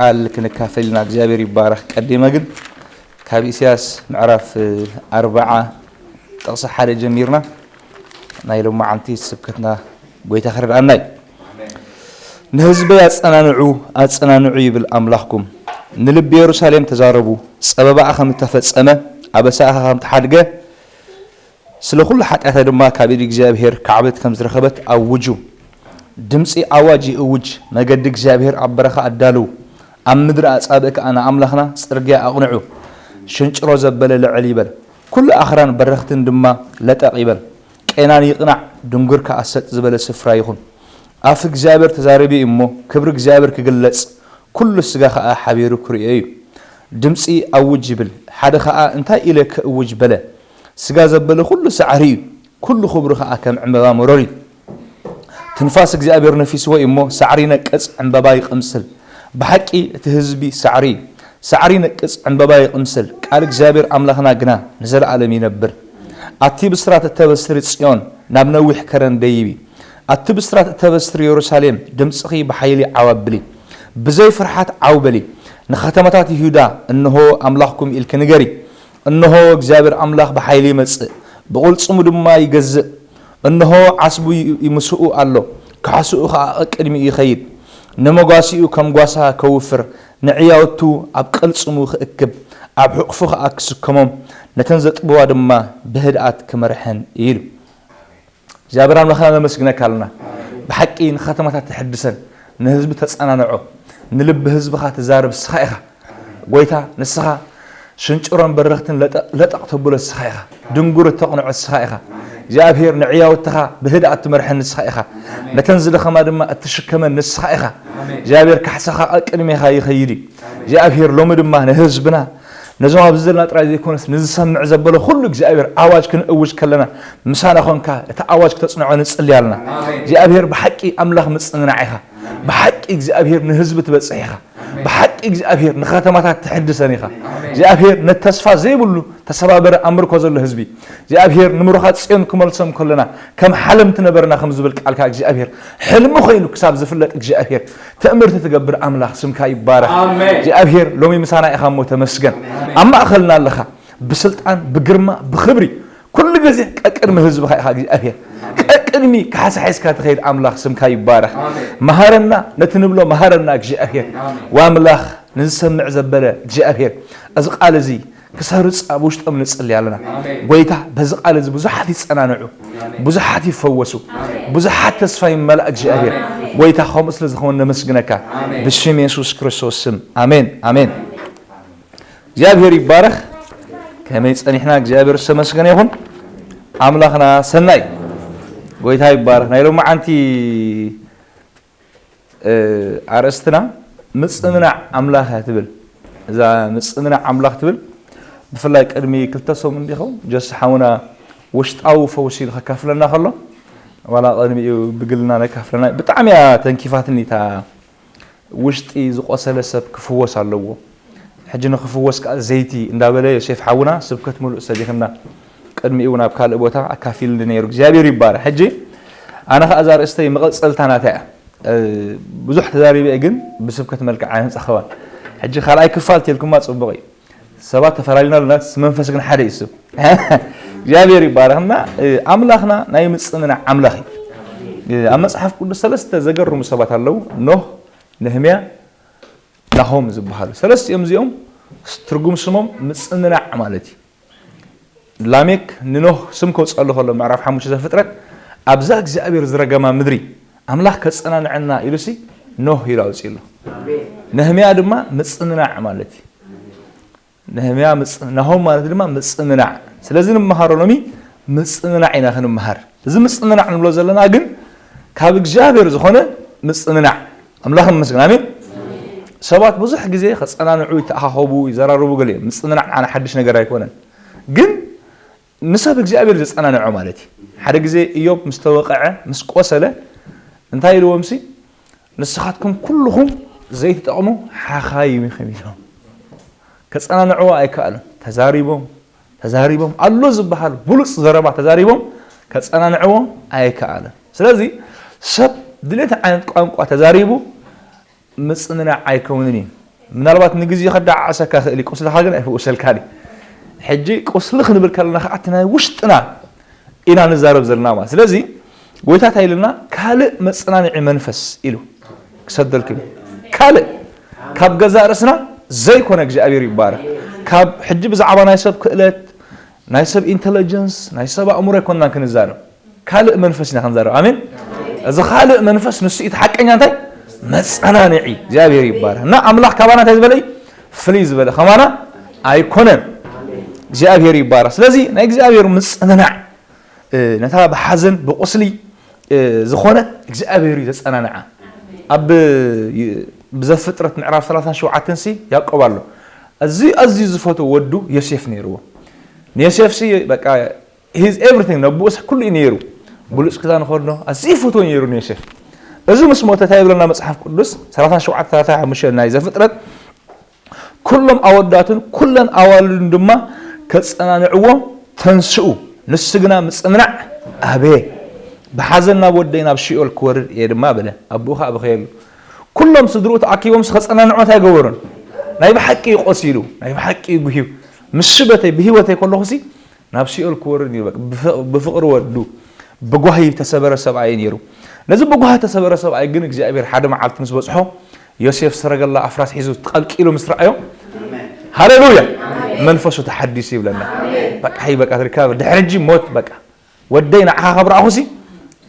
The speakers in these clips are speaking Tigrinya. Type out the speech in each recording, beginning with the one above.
ቃል ክንካፈል ኢና። እግዚኣብሔር ይባረኽ። ቀዲመ ግን ካብ ኢሳያስ ምዕራፍ ኣርባዓ ጥቕሲ ሓደ ጀሚርና ናይ ሎማዓንቲ ስብከትና ጎይታ ክረድኣና እዩ። ንህዝበይ ኣጸናንዑ፣ ኣጸናንዑ ይብል ኣምላኽኩም። ንልቢ የሩሳሌም ተዛረቡ፣ ጸበባኣ ከም እተፈጸመ፣ ኣበሳኣ ከም ተሓድገ፣ ስለ ኩሉ ሓጢኣታ ድማ ካብ ኢድ እግዚኣብሔር ካዕበት ከም ዝረኸበት ኣውጁ። ድምጺ ኣዋጅ ይእውጅ፣ መገዲ እግዚኣብሔር ኣብ በረኻ ኣዳልዉ፣ ኣብ ምድሪ ኣጻብእ ከኣ ንኣምላኽና ጽርግያ ኣቕንዑ። ሽንጭሮ ዘበለ ልዕል ይበል፣ ኩሉ ኣኽራን በረኽትን ድማ ለጠቕ ይበል። ቄናን ይቕናዕ፣ ድንጉር ከኣ ሰጥ ዝበለ ስፍራ ይኹን። ኣፍ እግዚኣብሔር ተዛሪቡ እዩ እሞ፣ ክብሪ እግዚኣብሔር ክግለጽ፣ ኩሉ ስጋ ከኣ ሓቢሩ ክርእዮ እዩ። ድምጺ ኣውጅ ይብል፣ ሓደ ከኣ እንታይ ኢለ ክእውጅ በለ። ስጋ ዘበለ ኩሉ ሳዕሪ እዩ፣ ኩሉ ክብሩ ከኣ ከም ዕምበባ መሮር እዩ። ትንፋስ እግዚኣብሔር ነፊስዎ እዩ እሞ፣ ሳዕሪ ይነቅጽ፣ ዕምበባ ይቕምስል። ብሓቂ እቲ ህዝቢ ሳዕሪ እዩ፣ ሳዕሪ ይነቅጽ፣ ዕምበባ ይቕምስል። ቃል እግዚኣብሔር ኣምላኽና ግና ንዘለኣለም ይነብር። ኣቲ ብስራት እተበስሪ ጽዮን፣ ናብ ነዊሕ ከረን ደይቢ። ኣቲ ብስራት እተበስሪ የሩሳሌም፣ ድምጽኺ ብሓይሊ ዓው ኣብሊ። ብዘይ ፍርሓት ዓው በሊ። ንኸተማታት ይሁዳ፣ እንሆ ኣምላኽኩም ኢልኪ ንገሪ። እንሆ እግዚኣብሔር ኣምላኽ ብሓይሊ ይመጽእ፣ ብቕልጽሙ ድማ ይገዝእ። እንሆ ዓስቡ ይ-፣ ይምስኡ ኣሎ፣ ካሕስኡ ኸኣ ቐቅድሚኡ ይኸይድ። ንመጓሲኡ ከም ጓሳ ከውፍር፣ ንዕያውቱ ኣብ ቅልጽሙ ክእክብ፣ ኣብ ሕቑፉ ኸኣ ክስከሞም፣ ነተን ዘጥብዋ ድማ ብህድኣት ክመርሐን እዩ ኢሉ። እግዚኣብሔር ኣምላኽና ነመስግነካ ኣለና። ብሓቂ ንኸተማታት ተሕድሰን፣ ንህዝቢ ተጸናንዖ፣ ንልቢ ህዝብኻ ትዛረብ ንስኻ ኢኻ። ጎይታ ንስኻ ሽንጭሮን በረኽትን ለጠ-፣ ለጠቕ ተብሎ ንስኻ ኢኻ። ድንጉር እተቕንዖ ንስኻ ኢኻ። እግዚኣብሔር ንዕያውትኻ ብህድኣት ትመርሐን ንስኻ ኢኻ። ነተን ዝደኸማ ድማ እትሽከመን ንስኻ ኢኻ። እግዚኣብሔር ካሕሳኻ ቀቅድሜኻ ይኸይድ እዩ። እግዚኣብሔር ሎሚ ድማ ንህዝብና ነዞም ኣብዚ ዘለና ጥራይ ዘይኮነስ ንዝሰምዕ ዘበለ ኩሉ እግዚኣብሔር ኣዋጅ ክንእውጅ ከለና ምሳና ኾንካ እቲ ኣዋጅ ክተጽንዖ ንጽሊ ኣለና። እግዚኣብሔር ብሓቂ ኣምላኽ ምጽንናዕ ኢኻ። ብሓቂ እግዚኣብሔር ንህዝቢ ትበጽሕ ኢኻ። ብሓቂ እግዚኣብሔር ንኸተማታት ትሕድሰን ኢኻ። እግዚኣብሔር ነቲ ተስፋ ዘይብሉ ተሰባበረ ኣምርኮ ዘሎ ህዝቢ እግዚኣብሔር ንምሩኻት ጽዮን ክመልሶም ከለና ከም ሓለምቲ ነበርና ከም ዝብል ቃልካ እግዚኣብሔር ሕልሚ ኾይኑ ክሳብ ዝፍለጥ እግዚኣብሔር ትእምርቲ ትገብር ኣምላኽ ስምካ ይባረኽ። ኣሜን። እግዚኣብሔር ሎሚ ምሳና ኢኻ እሞ ተመስገን። ኣሜን። ኣብ ማእኸልና ኣለኻ ብስልጣን ብግርማ ብኽብሪ ኩሉ ግዜ ቀቅድሚ ህዝብኻ ኢኻ እግዚኣብሔር። ቀቅድሚ ካሕሳ ሒዝካ ትኸይድ ኣምላኽ ስምካ ይባረኽ። ኣሜን። መሃረና ነቲ ንብሎ መሃረና እግዚኣብሔር። ኣሜን። ወኣምላኽ ንዝሰምዕ ዘበለ እግዚኣብሔር እዚ ቃል እዚ ክሰርጽ ኣብ ውሽጦም ንጽሊ ኣለና። ኣሜን። ጎይታ በዚ ቃል እዚ ብዙሓት ይጸናንዑ፣ ኣሜን። ብዙሓት ይፈወሱ፣ ኣሜን። ብዙሓት ተስፋ ይመላእ እግዚኣብሔር። ኣሜን። ጎይታ ከምኡ ስለ ዝኾነ ነመስግነካ። ኣሜን። ብሽም የሱስ ክርስቶስ ስም ኣሜን፣ ኣሜን። እግዚኣብሔር ይባረኽ። ከመይ ጸኒሕና? እግዚኣብሔር ዝተመስገነ ይኹን። ኣምላኽና ሰናይ። ጎይታ ይባረኽ። ናይ ሎማዓንቲ እ፣ ኣርእስትና ምጽንናዕ ኣምላኽ እያ ትብል። እዛ ምጽንናዕ ኣምላኽ ትብል ብፍላይ ቅድሚ ክልተ ሰሙን እንዲኹም ጀስ ሓውና ውሽጣዊ ፈውሲ ኢሉ ከካፍለና ከሎ ዋላ ቅድሚኡ ብግልና ነካፍለና ብጣዕሚ እያ ተንኪፋትኒ እታ ውሽጢ ዝቆሰለ ሰብ ክፍወስ ኣለዎ። ሕጂ ንክፍወስ ከዓ ዘይቲ እንዳበለ ዮሴፍ ሓውና ስብከት ሙሉእ ሰቢኽና ቅድሚኡ ናብ ካልእ ቦታ ኣካፊልኒ ነይሩ። እግዚኣብሔር ይባረክ። ሕጂ ኣነ ከዓ እዛ ርእስተይ መቐጸልታ ናታ እያ። እ፣ ብዙሕ ተዛሪበ እየ ግን ብስብከት መልክዕ ኣይንጸኸባን። ሕጂ ካልኣይ ክፋል ተልኩማ ጽቡቕ እዩ። ሰባት ተፈላሊና ኣለና፣ እቲ መንፈስ ግን ሓደ እዩ እሱ። እግዚኣብሔር ይባረክ። እና፣ እ፣ ኣምላኽና ናይ ምጽንናዕ ኣምላኽ እዩ። እ፣ ኣብ መጽሓፍ ቅዱስ ሰለስተ ዘገርሙ ሰባት ኣለዉ። ኖህ፣ ነህምያ፣ ናሆም ዝበሃሉ። ሰለስቲኦም እዚኦም ትርጉም ስሞም ምጽንናዕ ማለት እዩ። ላሜክ ንኖህ ስም ከውፅኣሉ ከሎ ምዕራፍ ሓሙሽተ ዘፍጥረት ኣብዛ እግዚኣብሔር ዝረገማ ምድሪ ኣምላኽ ከጸናንዐና ኢሉሲ ኖህ ኢሉ ኣውፅእሉ። ነህምያ ድማ ምጽንናዕ ማለት እዩ። ነህምያ ምጽ-፣ ናሆም ማለት ድማ ምጽንናዕ። ስለዚ ንምሃሮ ሎሚ ምጽንናዕ ኢና ክንምሃር። እዚ ምጽንናዕ ንብሎ ዘለና ግን ካብ እግዚኣብሔር ዝኾነ ምጽንናዕ። ኣምላኽ ይመስገን። ኣሜን። ሰባት ብዙሕ ግዜ ከጸናንዑ ይተኣኻኸቡ፣ ይዘራረቡ ገለ እዮም። ምጽንናዕ ኣነ ሓድሽ ነገር ኣይኮነን። ግን ንሰብ እግዚኣብሔር ዘጸናንዖ ማለት እዩ። ሓደ ግዜ ኢዮብ ምስ ተወቕዐ፣ ምስ ቆሰለ፣ እንታይ ኢልዎምሲ? "ንስኻትኩም ኩልኹም ዘይትጠቕሙ ሓኻይም ኢኹም" ኢሎም። ከጸናንዕዎ ኣይከኣሉን። ተዛሪቦም፣ ተዛሪቦም፣ ኣሎ ዝበሃል ብሉጽ ዘረባ ተዛሪቦም፣ ከጸናንዕዎ ኣይከኣሉን። ስለዚ ሰብ ድሌት ዓይነት ቋንቋ ተዛሪቡ ምጽንናዕ ኣይከውንን እዩ። ምናልባት ንግዜ ከዳዓሰካ ክእል እዩ፣ ቁስልኻ ግን ኣይፍውሰልካን እዩ። ሕጂ ቁስሊ ክንብል ከለና ከዓ እቲ ናይ ውሽጥና ኢና ንዛረብ ዘለና ማለት። ስለዚ ጎይታ እንታይ ኢልና? ካልእ መጽናንዒ መንፈስ ኢሉ ክሰደልኩም እዩ። ካልእ ካብ ገዛእ ርእስና ዘይኮነ እግዚኣብሔር ይባረክ። ካብ ሕጂ ብዛዕባ ናይ ሰብ ክእለት፣ ናይ ሰብ ኢንተለጀንስ፣ ናይ ሰብ ኣእምሮ ኣይኮንናን ክንዛረብ። ካልእ መንፈስ ኢና ክንዛረብ። ኣሜን። እዚ ካልእ መንፈስ ንሱ እቲ ሓቀኛ እንታይ? መጸናንዒ። እግዚኣብሔር ይባረክ። እና ኣምላኽ ካባና እንታይ ዝበለ እዩ? ፍልይ ዝበለ ከማና ኣይኮነን። እግዚኣብሔር ይባረክ። ስለዚ ናይ እግዚኣብሔር ምጽንናዕ፣ እ፣ ነታ ብሓዘን ብቁስሊ፣ እ፣ ዝኾነት እግዚኣብሔር እዩ ዘጸናንዓ። ኣብ፣ እ፣ ብዘፍጥረት ምዕራፍ ሰላሳን ሸውዓተን ሲ ያዕቆብ ኣሎ። እዚ ኣዝዩ ዝፈትዎ ወዱ ዮሴፍ ነይርዎ። ንዮሴፍ ሲ በቃ ሂዝ ኤቭሪቲንግ፣ ነብኡስ ኩሉ እዩ ነይሩ። ብሉጽ ክዳን ኸድኖ፣ ኣዝዩ ይፈትዎ ነይሩ ንዮሴፍ። እዚ ምስ ሞተ እንታይ ይብለና መጽሓፍ ቅዱስ? ሰላሳን ሸውዓተ ሰላሳ ሓሙሽተ ናይ ዘፍጥረት፣ ኩሎም ኣወዳቱን ኩለን ኣዋልዱን ድማ ከጸናንዕዎ ተንስኡ፣ ንሱ ግና ምጽንናዕ ኣበየ። ብሓዘን ናብ ወደይ ናብ ሲኦል ክወርድ እየ ድማ በለ። ኣቦኡ ኸኣ በኸየሉ። ኩሎም ስድርኡ ተኣኪቦምስ ከጸናንዕዎ እንታይ ገበሩን? ናይ ብሓቂ እዩ ቆሲሉ፣ ናይ ብሓቂ እዩ ጉሂዩ። ምስ ሽበተይ ብህይወተይ ከለኹሲ ናብ ሲኦል ክወርድ እዩ። በቃ ብፍ-፣ ብፍቕሪ ወዱ ብጓሂ ተሰበረ ሰብኣይ ነይሩ። ነዚ ብጓሂ ተሰበረ ሰብኣይ ግን እግዚኣብሔር ሓደ መዓልቲ ምስ በጽሖ ዮሴፍ ሰረገላ ኣፍራስ ሒዙ ተቐልቂሉ ምስ ረኣዮ፣ ሃሌሉያ፣ መንፈሱ ተሓዲሱ ይብለና። በቃ ሀይ በቃ ትርከብ ድሕሪ ሕጂ ሞት በቃ ወደይ ንዓኻ ካብ ረኣኹሲ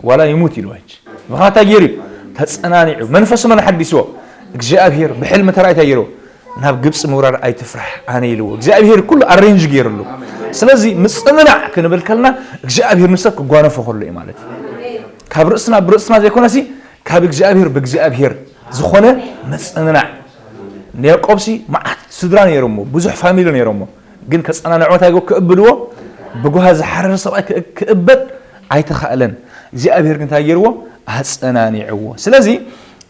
ዋላ ይሙት ኢሉ ሕጂ። ምኽንያት እንታይ ገይሩ እዩ? ተጸናኒዑ። መንፈሱ መን ሓዲስዎ? እግዚኣብሔር። ብሕልሚ ተራእዩ እንታይ ገይሩ? ናብ ግብጺ ምውራድ ኣይትፍራሕ ኣነ ኢልዎ። እግዚኣብሔር ኩሉ ኣሬንጅ ገይርሉ። ስለዚ ምጽንናዕ ክንብል ከልና እግዚኣብሔር ንሰብ ክጓነፎ ከሎ እዩ ማለት እዩ። ካብ ርእስና ብርእስና ዘይኮነሲ ካብ እግዚኣብሔር ብእግዚኣብሔር ዝኾነ ምጽንናዕ። ንያዕቆብሲ መዓት ስድራ ነይሮሞ፣ ብዙሕ ፋሚሊ ነይሮሞ። ግን ከጸናንዕዎ እንታይ ገ-፣ ክእብድዎ ብጓሃ ዝሓረረ ሰብኣይ ክእ-፣ ክእበድ ኣይተኻእለን። እግዚኣብሔር ግን እንታይ ገይርዎ? ኣጸናኒዕዎ። ስለዚ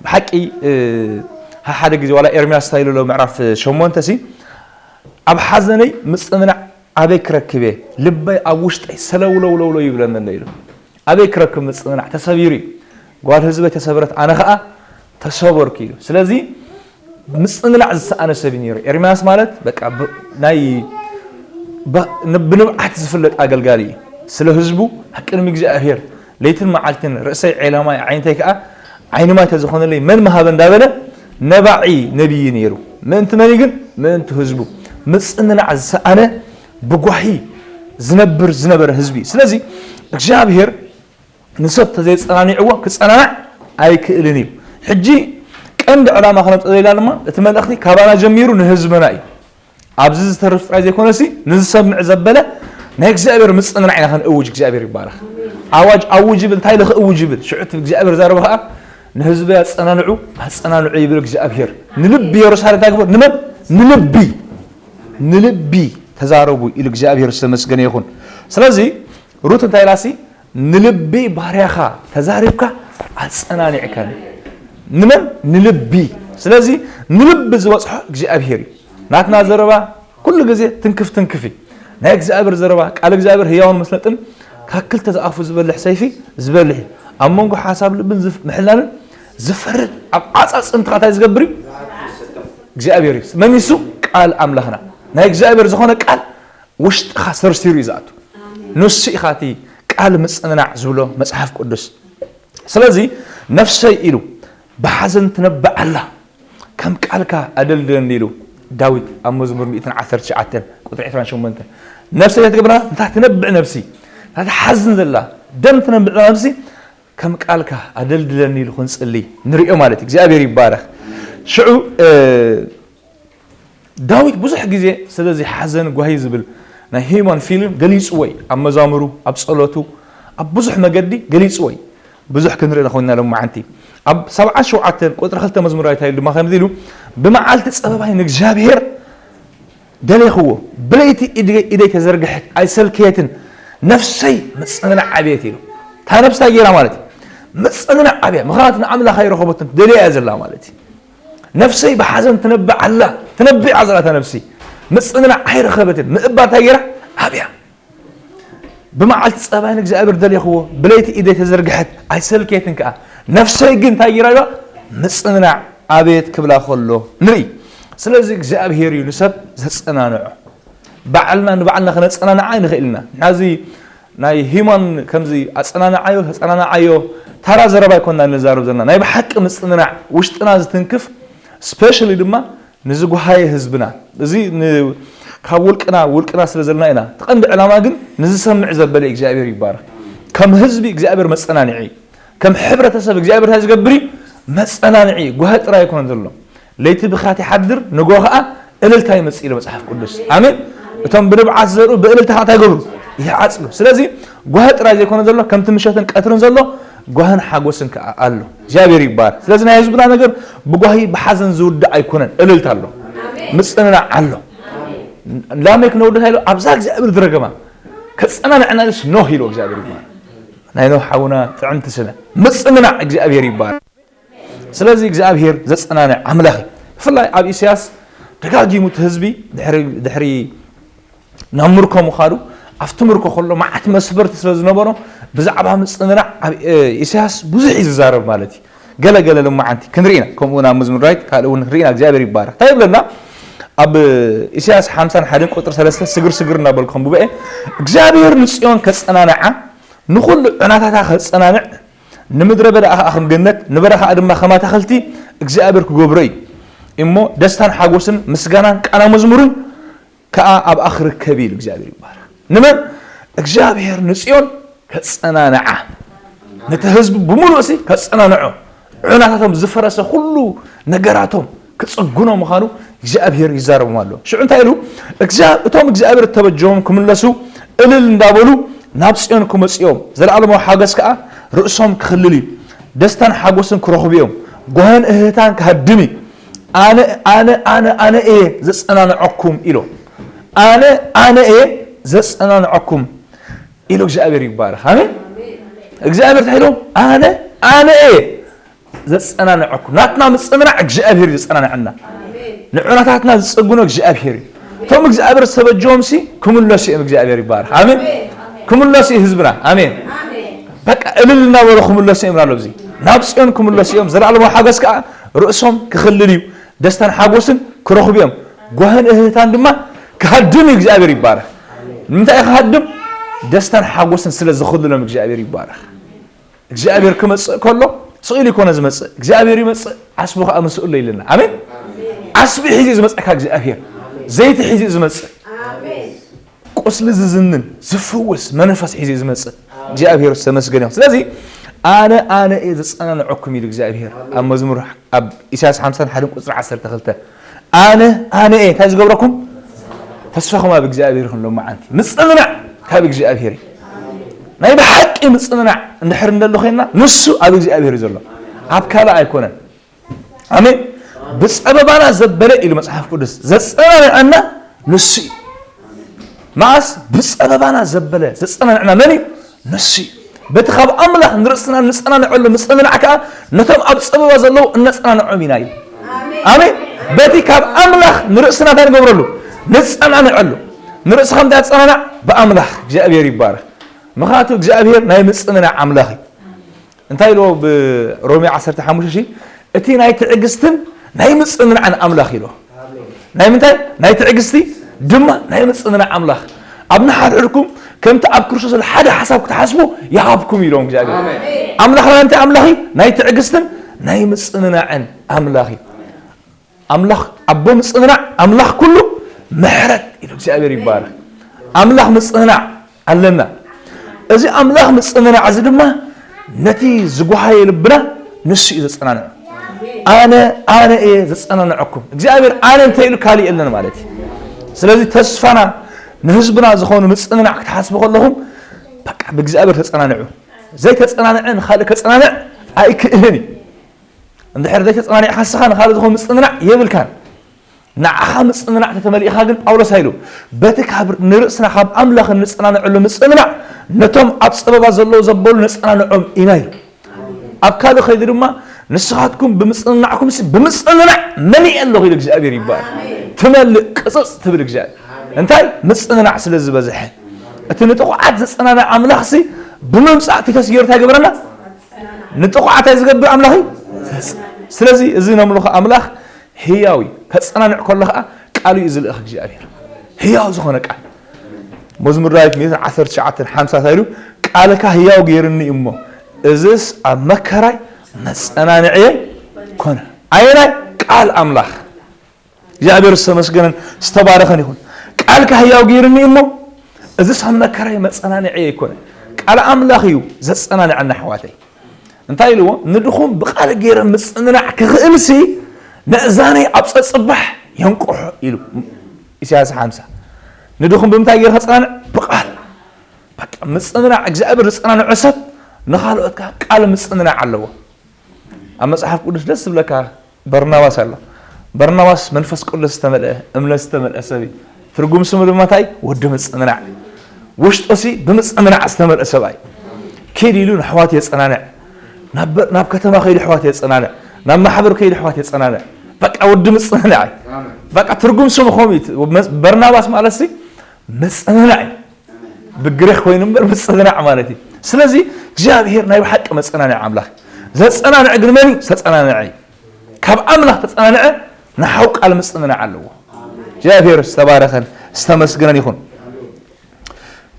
ብሓቂ፣ እ፣ ሀ-፣ ሓደ ግዜ ዋላ ኤርምያስ እንታይ ኢሉ ኣሎ ምዕራፍ ሸሞንተ ሲ፣ "ኣብ ሓዘነይ ምጽንናዕ ኣበይ ክረክብ እየ? ልበይ ኣብ ውሽጠይ ሰለውለውለውለው ይብለኒ ኣሎ" ኢሉ። ኣበይ ክረክብ ምጽንናዕ? ተሰቢሩ እዩ። ጓል ህዝበይ ተሰበረት፣ ኣነ ኸኣ ተሰበርኩ ኢሉ። ስለዚ ምጽንናዕ ዝሰኣነ ሰብ እዩ ነይሩ። ኤርምያስ ማለት በቃ ብ-፣ ናይ ብ-፣ ን-፣ ብንብዓት ዝፍለጥ ኣገልጋሊ እዩ። ስለ ህዝቡ ኣብ ቅድሚ እግዚኣብሔር ለይትን መዓልትን ርእሰይ ዔላ ማይ ዓይነተይ ከኣ ዓይኒ ማይ ተዝኾነለይ መን ምሃበ እንዳበለ ነባዒ ነቢይ ነይሩ። ምእንቲ መን እዩ ግን? ምእንቲ ህዝቡ። ምጽንናዕ ዝሰኣነ ብጓሂ ዝነብር ዝነበረ ህዝቢ። ስለዚ እግዚኣብሔር ንሰብ ተዘይጸናኒዕዎ ክጸናናዕ ኣይክእልን እዩ። ሕጂ ቀንዲ ዕላማ ክነምጽእ ዘለና ድማ እቲ መልእኽቲ ካባና ጀሚሩ ንህዝብና እዩ። ኣብዚ ዝተርፍ ጥራይ ዘይኮነሲ ንዝሰምዕ ዘበለ ናይ እግዚኣብሔር ምጽንናዕ ኢና ከነእውጅ። እግዚኣብሔር ይባረኽ። ኣዋጅ ኣውጅ ይብል፣ እንታይ ኢሉ ክእውጅ ይብል? ሽዑ እቲ እግዚኣብሔር ዛረበ ኸኣ ንህዝቢ ኣጸናንዑ፣ ኣጸናንዑ ይብል እግዚኣብሔር። ንልቢ የሩሳሌም እንታይ ግበር? ንመን? ንልቢ፣ ንልቢ ተዛረቡ ኢሉ እግዚኣብሔር ዝተመስገነ ይኹን። ስለዚ ሩት እንታይ ኢላሲ? "ንልቢ ባርያኻ ተዛሪብካ ኣጸናኒዕካኒ።" ንመን? ንልቢ። ስለዚ ንልቢ ዝበጽሖ እግዚኣብሔር እዩ። ናትና ዘረባ ኩሉ ግዜ ትንክፍ ትንክፍ እዩ። ናይ እግዚኣብሔር ዘረባ፣ ቃል እግዚኣብሔር ህያውን መስነጥን ካብ ክልተ ዝኣፉ ዝበልሕ ሰይፊ ዝበልሕ እዩ። ኣብ መንጎ ሓሳብ ልብን ዝፍ-፣ ምሕላንን ዝፈርድ፣ ኣብ ዓጻጽምትኻ እንታይ ዝገብር እዩ? እግዚኣብሔር እዩ። መን እዩ እሱ? ቃል ኣምላኽና። ናይ እግዚኣብሔር ዝኾነ ቃል ውሽጥኻ ሰርሲሩ እዩ ዝኣቱ። ኣሜን። ንሱ ኢኻ እቲ ቃል ምጽንናዕ ዝብሎ መጽሓፍ ቅዱስ። ስለዚ ነፍሰይ ኢሉ ብሓዘን ትነብዕ ኣላ፣ ከም ቃልካ ኣደልድለኒ ኢሉ ዳዊት ኣብ መዝሙር ሚእትን ዓሰርተ ትሽዓተን ቁጽሪ ዕስራን ሸሞንተን። ነፍሰይ እንታይ ትገብር ኣላ? እታ ትነብዕ ነፍሲ፣ እታ ትሓዝን ዘላ፣ ደም ትነብዕ ዘላ ነፍሲ ከም ቃልካ ኣደልድለኒ ኢሉ ክንጽሊ ንሪኦ ማለት እዩ። እግዚኣብሔር ይባረኽ። ሽዑ፣ እ፣ ዳዊት ብዙሕ ግዜ ስለዚ ሓዘን ጓሂ ዝብል ናይ ሂዩማን ፊሊም ገሊጽዎ እዩ። ኣብ መዛሙሩ፣ ኣብ ጸሎቱ፣ ኣብ ብዙሕ መገዲ ገሊጽዎ እዩ። ብዙሕ ክንርኢ ንኾንና ሎም መዓንቲ። ኣብ ሰብዓ ሸውዓተ ቁጽሪ ክልተ መዝሙር ዳዊት እንታይ ኢሉ ድማ ከምዚ ኢሉ፣ "ብመዓልቲ ጸበባይ ንእግዚኣብሔር ደሌኽዎ፣ ብለይቲ ኢድ-፣ ኢደይ ተዘርግሐት ኣይሰልከየትን፣ ነፍሰይ ምጽንናዕ ዓብየት" ኢሉ። እታ ነፍስ እንታይ ገይራ ማለት እዩ? ምጽንናዕ ዓብያ። ምኽንያቱ ንኣምላኽ ኣይረኸበትን፣ ደልያ እያ ዘላ ማለት እዩ። ነፍሰይ ብሓዘን ትነብዕ ኣላ፣ ትነብዕ እያ ዘላ እታ ነፍሲ። ምጽንናዕ ኣይረኸበትን፣ ምእባል እንታይ ገይራ? ኣብያ። "ብመዓልቲ ጸባይ ንእግዚኣብሔር ደሌኽዎ፣ ብለይቲ ኢደይ ተዘርግሐት ኣይሰልከየትን ከኣ፣ ነፍሰይ ግን እንታይ ገይራ?" ኢላ ምጽንናዕ ኣቤት ክብላ ከሎ ንርኢ። ስለዚ እግዚኣብሔር እዩ ንሰብ ዘጸናንዖ። ባዕልና ንባዕልና ከነጸናንዓ ኣይንኽእል ኢና። ንሕና እዚ ናይ ሂማን ከምዚ ኣጸናንዓዮ፣ ተጸናንዓዮ፣ ተራ ዘረባ ኣይኮንና ንዛረብ ዘለና። ናይ ብሓቂ ምጽንናዕ ውሽጥና ዝትንክፍ፣ ስፔሻሊ ድማ ንዝጓሃየ ህዝብና። እዚ ን-፣ ካብ ውልቅና፣ ውልቅና ስለ ዘለና ኢና። እቲ ቀንዲ ዕላማ ግን ንዝሰምዕ ዘበለ እግዚኣብሔር ይባረኽ። ከም ህዝቢ እግዚኣብሔር መጸናንዒ፣ ከም ሕብረተሰብ እግዚኣብሔር እንታይ ዝገብር እዩ? መጸናንዒ። ጓሂ ጥራይ ኣይኮነን ዘሎ። ለይቲ ብኻት ይሓድር፣ ንጎ ኸዓ እልልታ ይመጽእ ኢሉ መጽሓፍ ቅዱስ። ኣሜን። እቶም ብንብዓት ዝዘርኡ ብእልልታ ኸዓ እንታይ ይገብሩ? ይዓጽዱ። ስለዚ ጓሂ ጥራይ ዘይኮነ ዘሎ፣ ከምቲ ምሸትን ቀትርን ዘሎ ጓህን ሓጎስን ከኣ ኣሎ። እግዚኣብሔር ይባረክ። ስለዚ ናይ ህዝብና ነገር ብጓሂ ብሓዘን ዝውዳእ ኣይኮነን። እልልታ ኣሎ። ምጽንናዕ ኣሎ። ላሜክ ነወደታ ኢሉ ኣብዛ እግዚኣብሔር ዝረገማ ከጸናንዐና ኢሉስ ኖህ ኢሉ እግዚኣብሔር ይባረክ። ናይ ኖህ ሓውና ጥዕምቲ ስነ ምጽንናዕ እግዚኣብሔር ይባረክ። ስለዚ እግዚኣብሔር ዘጸናንዕ ኣምላኽ እዩ። ብፍላይ ኣብ ኢሳያስ ደጋጊሙ እቲ ህዝቢ ድሕሪ፣ ድሕሪ ናብ ምርኮ ምዃኑ፣ ኣብቲ ምርኮ ከሎ መዓት መስበርቲ ስለ ዝነበሮ ብዛዕባ ምጽንናዕ ኣብ፣ እ፣ ኢሳያስ ብዙሕ እዩ ዝዛረብ ማለት እዩ። ገለ ገለ ልማዓንቲ ክንርኢ ኢና። ከምኡ እውን ኣብ መዝሙር ዳዊት ካልእ እውን ክንርኢ ኢና። እግዚኣብሔር ይባረክ። እንታይ ይብለና? ኣብ ኢሳያስ ሓምሳን ሓደን ቁጽሪ ሰለስተ ስግር ስግር እናበልኩ ከንብቦ እየ። እግዚኣብሔር ንጽዮን ከጸናንዓ፣ ንኹሉ ዕናታታ ከጸናንዕ፣ ንምድረ በዳ ኸኣ ከም ገነት፣ ንበረኻኣ ድማ ከም ኣታኽልቲ እግዚኣብሔር ክገብሮ እዩ። እሞ ደስታን ሓጎስን ምስጋናን ቃና መዝሙርን ከኣ ኣብኣ ክርከብ እዩ ኢሉ እግዚኣብሔር ይባረክ። ንመን? እግዚኣብሔር ንጽዮን ከጸናንዓ፣ ነቲ ህዝቢ ብምሉእ ሲ ከጸናንዖ፣ ዑናታቶም ዝፈረሰ ኩሉ ነገራቶም ክጽግኖ ምዃኑ እግዚኣብሔር ይዛረቦም ኣሎ። ሽዑ እንታይ ኢሉ? "እግዚኣብ-፣ እቶም እግዚኣብሔር እተበጀዎም ክምለሱ እልል እንዳበሉ ናብ ጽዮን ክመጹ እዮም። ዘለኣለማዊ ሓገዝ ከኣ ርእሶም ክኽልል እዩ። ደስታን ሓጎስን ክረኽቡ እዮም። ጓህን እህህታን ክሃድም እዩ። ኣነ፣ ኣነ፣ ኣነ፣ ኣነ እየ ዘጸናንዐኩም" ኢሎ። "ኣነ፣ ኣነ እየ ዘጸናንዐኩም" ኢሎ እግዚኣብሔር ይባረክ። ኣሜን። እግዚኣብሔር እንታይ ኢሎ? "ኣነ፣ ኣነ እየ ዘጸናንዐኩም።" ናትና ምጽንናዕ እግዚኣብሔር እዩ ዘጸናንዐና። ንዑናታትና ዝጸግኖ እግዚኣብሔር እዩ። እቶም እግዚኣብሔር ዝተበጀዎም ሲ ክምለሱ እዮም። እግዚኣብሔር ይባረክ። ኣሜን። ክምለሱ እዩ ህዝብና። ኣሜን። በቃ እልል እናበሉ ክምለሱ እዮም ኣሎ። እዚ ናብ ጽዮን ክምለሱ እዮም። ዘላለማዊ ሓገዝ ከኣ ርእሶም ክኽልል እዩ። ደስታን ሓጎስን ክረኽቡ እዮም። ጓህን እህህታን ድማ ክሃድም እዩ። እግዚኣብሔር ይባረክ። ንምንታይ እዩ ክሃድም? ደስታን ሓጎስን ስለ ዝኽልሎም እግዚኣብሔር ይባረክ። እግዚኣብሔር ክመጽእ ከሎ ስቕ ኢሉ ይኮነ ዝመጽእ። እግዚኣብሔር ይመጽእ፣ ዓስቡ ከኣ ምስኡ ኣሎ ኢልና። ኣሜን። ዓስቢ ሒዙ እዩ ዝመጽእካ እግዚኣብሔር። ዘይቲ ሒዙ እዩ ዝመጽእ። ቁስሊ ዝዝንን ዝፍውስ መንፈስ ሒዙ እዩ ዝመጽእ። እግዚኣብሔር ዝተመስገነ ይኹን። ስለዚ ኣነ፣ ኣነ እየ ዘጸናንዐኩም ኢሉ እግዚኣብሔር ኣብ መዝሙር፣ ኣብ ኢሳያስ ሓምሳን ሓደን ቁጽሪ ዓሰርተ ክልተ። ኣነ፣ ኣነ እየ እንታይ ዝገብረኩም? ተስፋኹም ኣብ እግዚኣብሔር ይኹን። ሎማዓንቲ ምጽንናዕ ካብ እግዚኣብሔር እዩ። ናይ ብሓቂ ምጽንናዕ እንድሕር እንደሎ ኮይንና ንሱ ኣብ እግዚኣብሔር እዩ ዘሎ። ኣብ ካልእ ኣይኮነን። ኣሜን። ብጸበባና ዘበለ ኢሉ መጽሓፍ ቅዱስ ዘጸናንዐና ንሱ እዩ። መዓስ ብጸበባና ዘበለ ዘጸናንዐና መን እዩ? ንሱ እዩ። በቲ ካብ ኣምላኽ ንርእስና እንጸናንዐሉ ምጽንናዕ ከኣ ነቶም ኣብ ጸበባ ዘለዉ እነጸናንዖም ኢና እዩ። ኣሜን። በቲ ካብ ኣምላኽ ንርእስና እንታይ ንገብረሉ? ንጸናንዐሉ። ንርእስኻ እንታይ ትጸናናዕ? ብኣምላኽ። እግዚኣብሔር ይባረኽ። ምኽንያቱ እግዚኣብሔር ናይ ምጽንናዕ ኣምላኽ እዩ። እንታይ ኢልዎ ብሮሜ ዓሰርተ ሓሙሽተ ሺ? "እቲ ናይ ትዕግስትን ናይ ምጽንናዕን ኣምላኽ" ኢልዎ። ናይ ምንታይ? ናይ ትዕግስቲ ድማ ናይ ምጽንናዕ ኣምላኽ። ኣብ ንሓድሕድኩም ከምቲ ኣብ ክርስቶስ ሓደ ሓሳብ ክትሓስቡ ይሃብኩም ኢሎም እግዚኣብሔር። ኣምላኽና እንታይ ኣምላኽ እዩ? ናይ ትዕግስትን ናይ ምጽንናዕን ኣምላኽ እዩ። ኣምላኽ ኣቦ ምጽንናዕ፣ ኣምላኽ ኩሉ ምሕረት ኢሉ እግዚኣብሔር ይባረኽ። ኣምላኽ ምጽንናዕ ኣለና። እዚ ኣምላኽ ምጽንናዕ እዚ ድማ ነቲ ዝጓሃየ ልብና ንሱ እዩ ዘጸናንዖ። ኣነ፣ ኣነ እየ ዘጸናንዐኩም። እግዚኣብሔር ኣነ እንተ ኢሉ ካልእ የለን ማለት እዩ። ስለዚ ተስፋና ንህዝብና ዝኾኑ ምጽንናዕ ክትሓስቡ ከለኹም በቃ ብእግዚኣብሔር ተጸናንዑ። ዘይተጸናንዐ ንኻልእ ከጸናንዕ ኣይክእልን እዩ። እንድሕር ዘይተጸናኒዕካ ንስኻ ንኻልእ ዝኾን ምጽንናዕ የብልካን። ንዓኻ ምጽንናዕ ተተመሊእኻ ግን ጳውሎስ ኣይሉ፣ በቲ ካብ ንርእስና ካብ ኣምላኽ እንጸናንዐሉ ምጽንናዕ ነቶም ኣብ ጸበባ ዘለዉ ዘበሉ ነጸናንዖም ኢና ኢሉ። ኣብ ካልእ ኸይዱ ድማ ንስኻትኩም ብምጽንናዕኩምሲ ብምጽንናዕ መሊኤ ኣለኹ ኢሉ እግዚኣብሔር ይባረኽ። ትመልእ ቅጽጽ ትብል እግዚኣብሔር። እንታይ? ምጽንናዕ ስለ ዝበዝሐ። እቲ ንጥቑዓት ዘጸናንዕ ኣምላኽሲ ብምምጻእ ቲቶስ ገይሩ እንታይ ገበረና? ንጥቑዓት እንታይ ዝገብር ኣምላኽ እዩ? ስለዚ እዚ ነምልኾ ኣምላኽ ህያው እዩ። ከጸናንዕ ከሎ ኸዓ ቃሉ እዩ ዝልእኽ እግዚኣብሔር። ህያው ዝኾነ ቃል። መዝሙር ዳዊት ሚእትን ዓሰርተ ትሽዓተን ሓምሳ እንታይ ኢሉ? "ቃልካ ህያው ገይርኒ እሞ፣ እዝስ ኣብ መከራይ መጸናንዕየይ ኮነ።" ኣየናይ? ቃል ኣምላኽ። እግዚኣብሔር ዝተመስገነን ዝተባረኸን ይኹን። "ቃልካ ህያው ገይርኒ እሞ፣ እዝስ ኣብ መከራይ መጸናንዕየይ ኮነ።" ቃል ኣምላኽ እዩ ዘጸናንዐና ኣሕዋተይ። እንታይ ኢልዎ? "ንድኹም ብቓል ገይረ ምጽንናዕ ክኽእልሲ፣ ነእዛነይ ኣብ ጸጽባሕ የንቅሖ" ኢሉ ኢሳያስ ሓምሳ። ንድኹም ብምንታይ ገይረ ከጸናንዕ? ብቓል። በቃ ምጽንናዕ፣ እግዚኣብሔር ዝጸናንዖ ሰብ ንኻልኦት ከኣ ቃል ምጽንናዕ ኣለዎ። ኣብ መጽሓፍ ቅዱስ ደስ ዝብለካ በርናባስ ኣሎ። በርናባስ መንፈስ ቅዱስ ዝተመልአ፣ እምነት ዝተመልአ ሰብ እዩ። ትርጉም ስሙ ድማ እንታይ? ወዲ ምጽንናዕ። ውሽጡሲ ብምጽንናዕ ዝተመልአ ሰብኣይ። ኪድ ኢሉ ንኣሕዋት የጸናንዕ። ናብ በ-፣ ናብ ከተማ ከይዱ ኣሕዋት የጸናንዕ። ናብ ማሕበር ከይዱ ኣሕዋት የጸናንዕ። በቃ ወዲ ምጽንናዕ እዩ። በቃ ትርጉም ስሙ ከምኡ እዩ። መ-፣ በርናባስ ማለት ሲ ምጽንናዕ እዩ። ብግሪኽ ኮይኑ እምበር ምጽንናዕ ማለት እዩ። ስለዚ እግዚኣብሔር ናይ ብሓቂ መጸናንዒ ኣምላኽ። ዘጸናንዕ ግን መን እዩ? ዝተጸናንዐ እዩ። ካብ ኣምላኽ ተጸናንዐ ንሓው ቃል ምጽንናዕ ኣለዎ። እግዚኣብሔር ዝተባረኸን ዝተመስገነን ይኹን።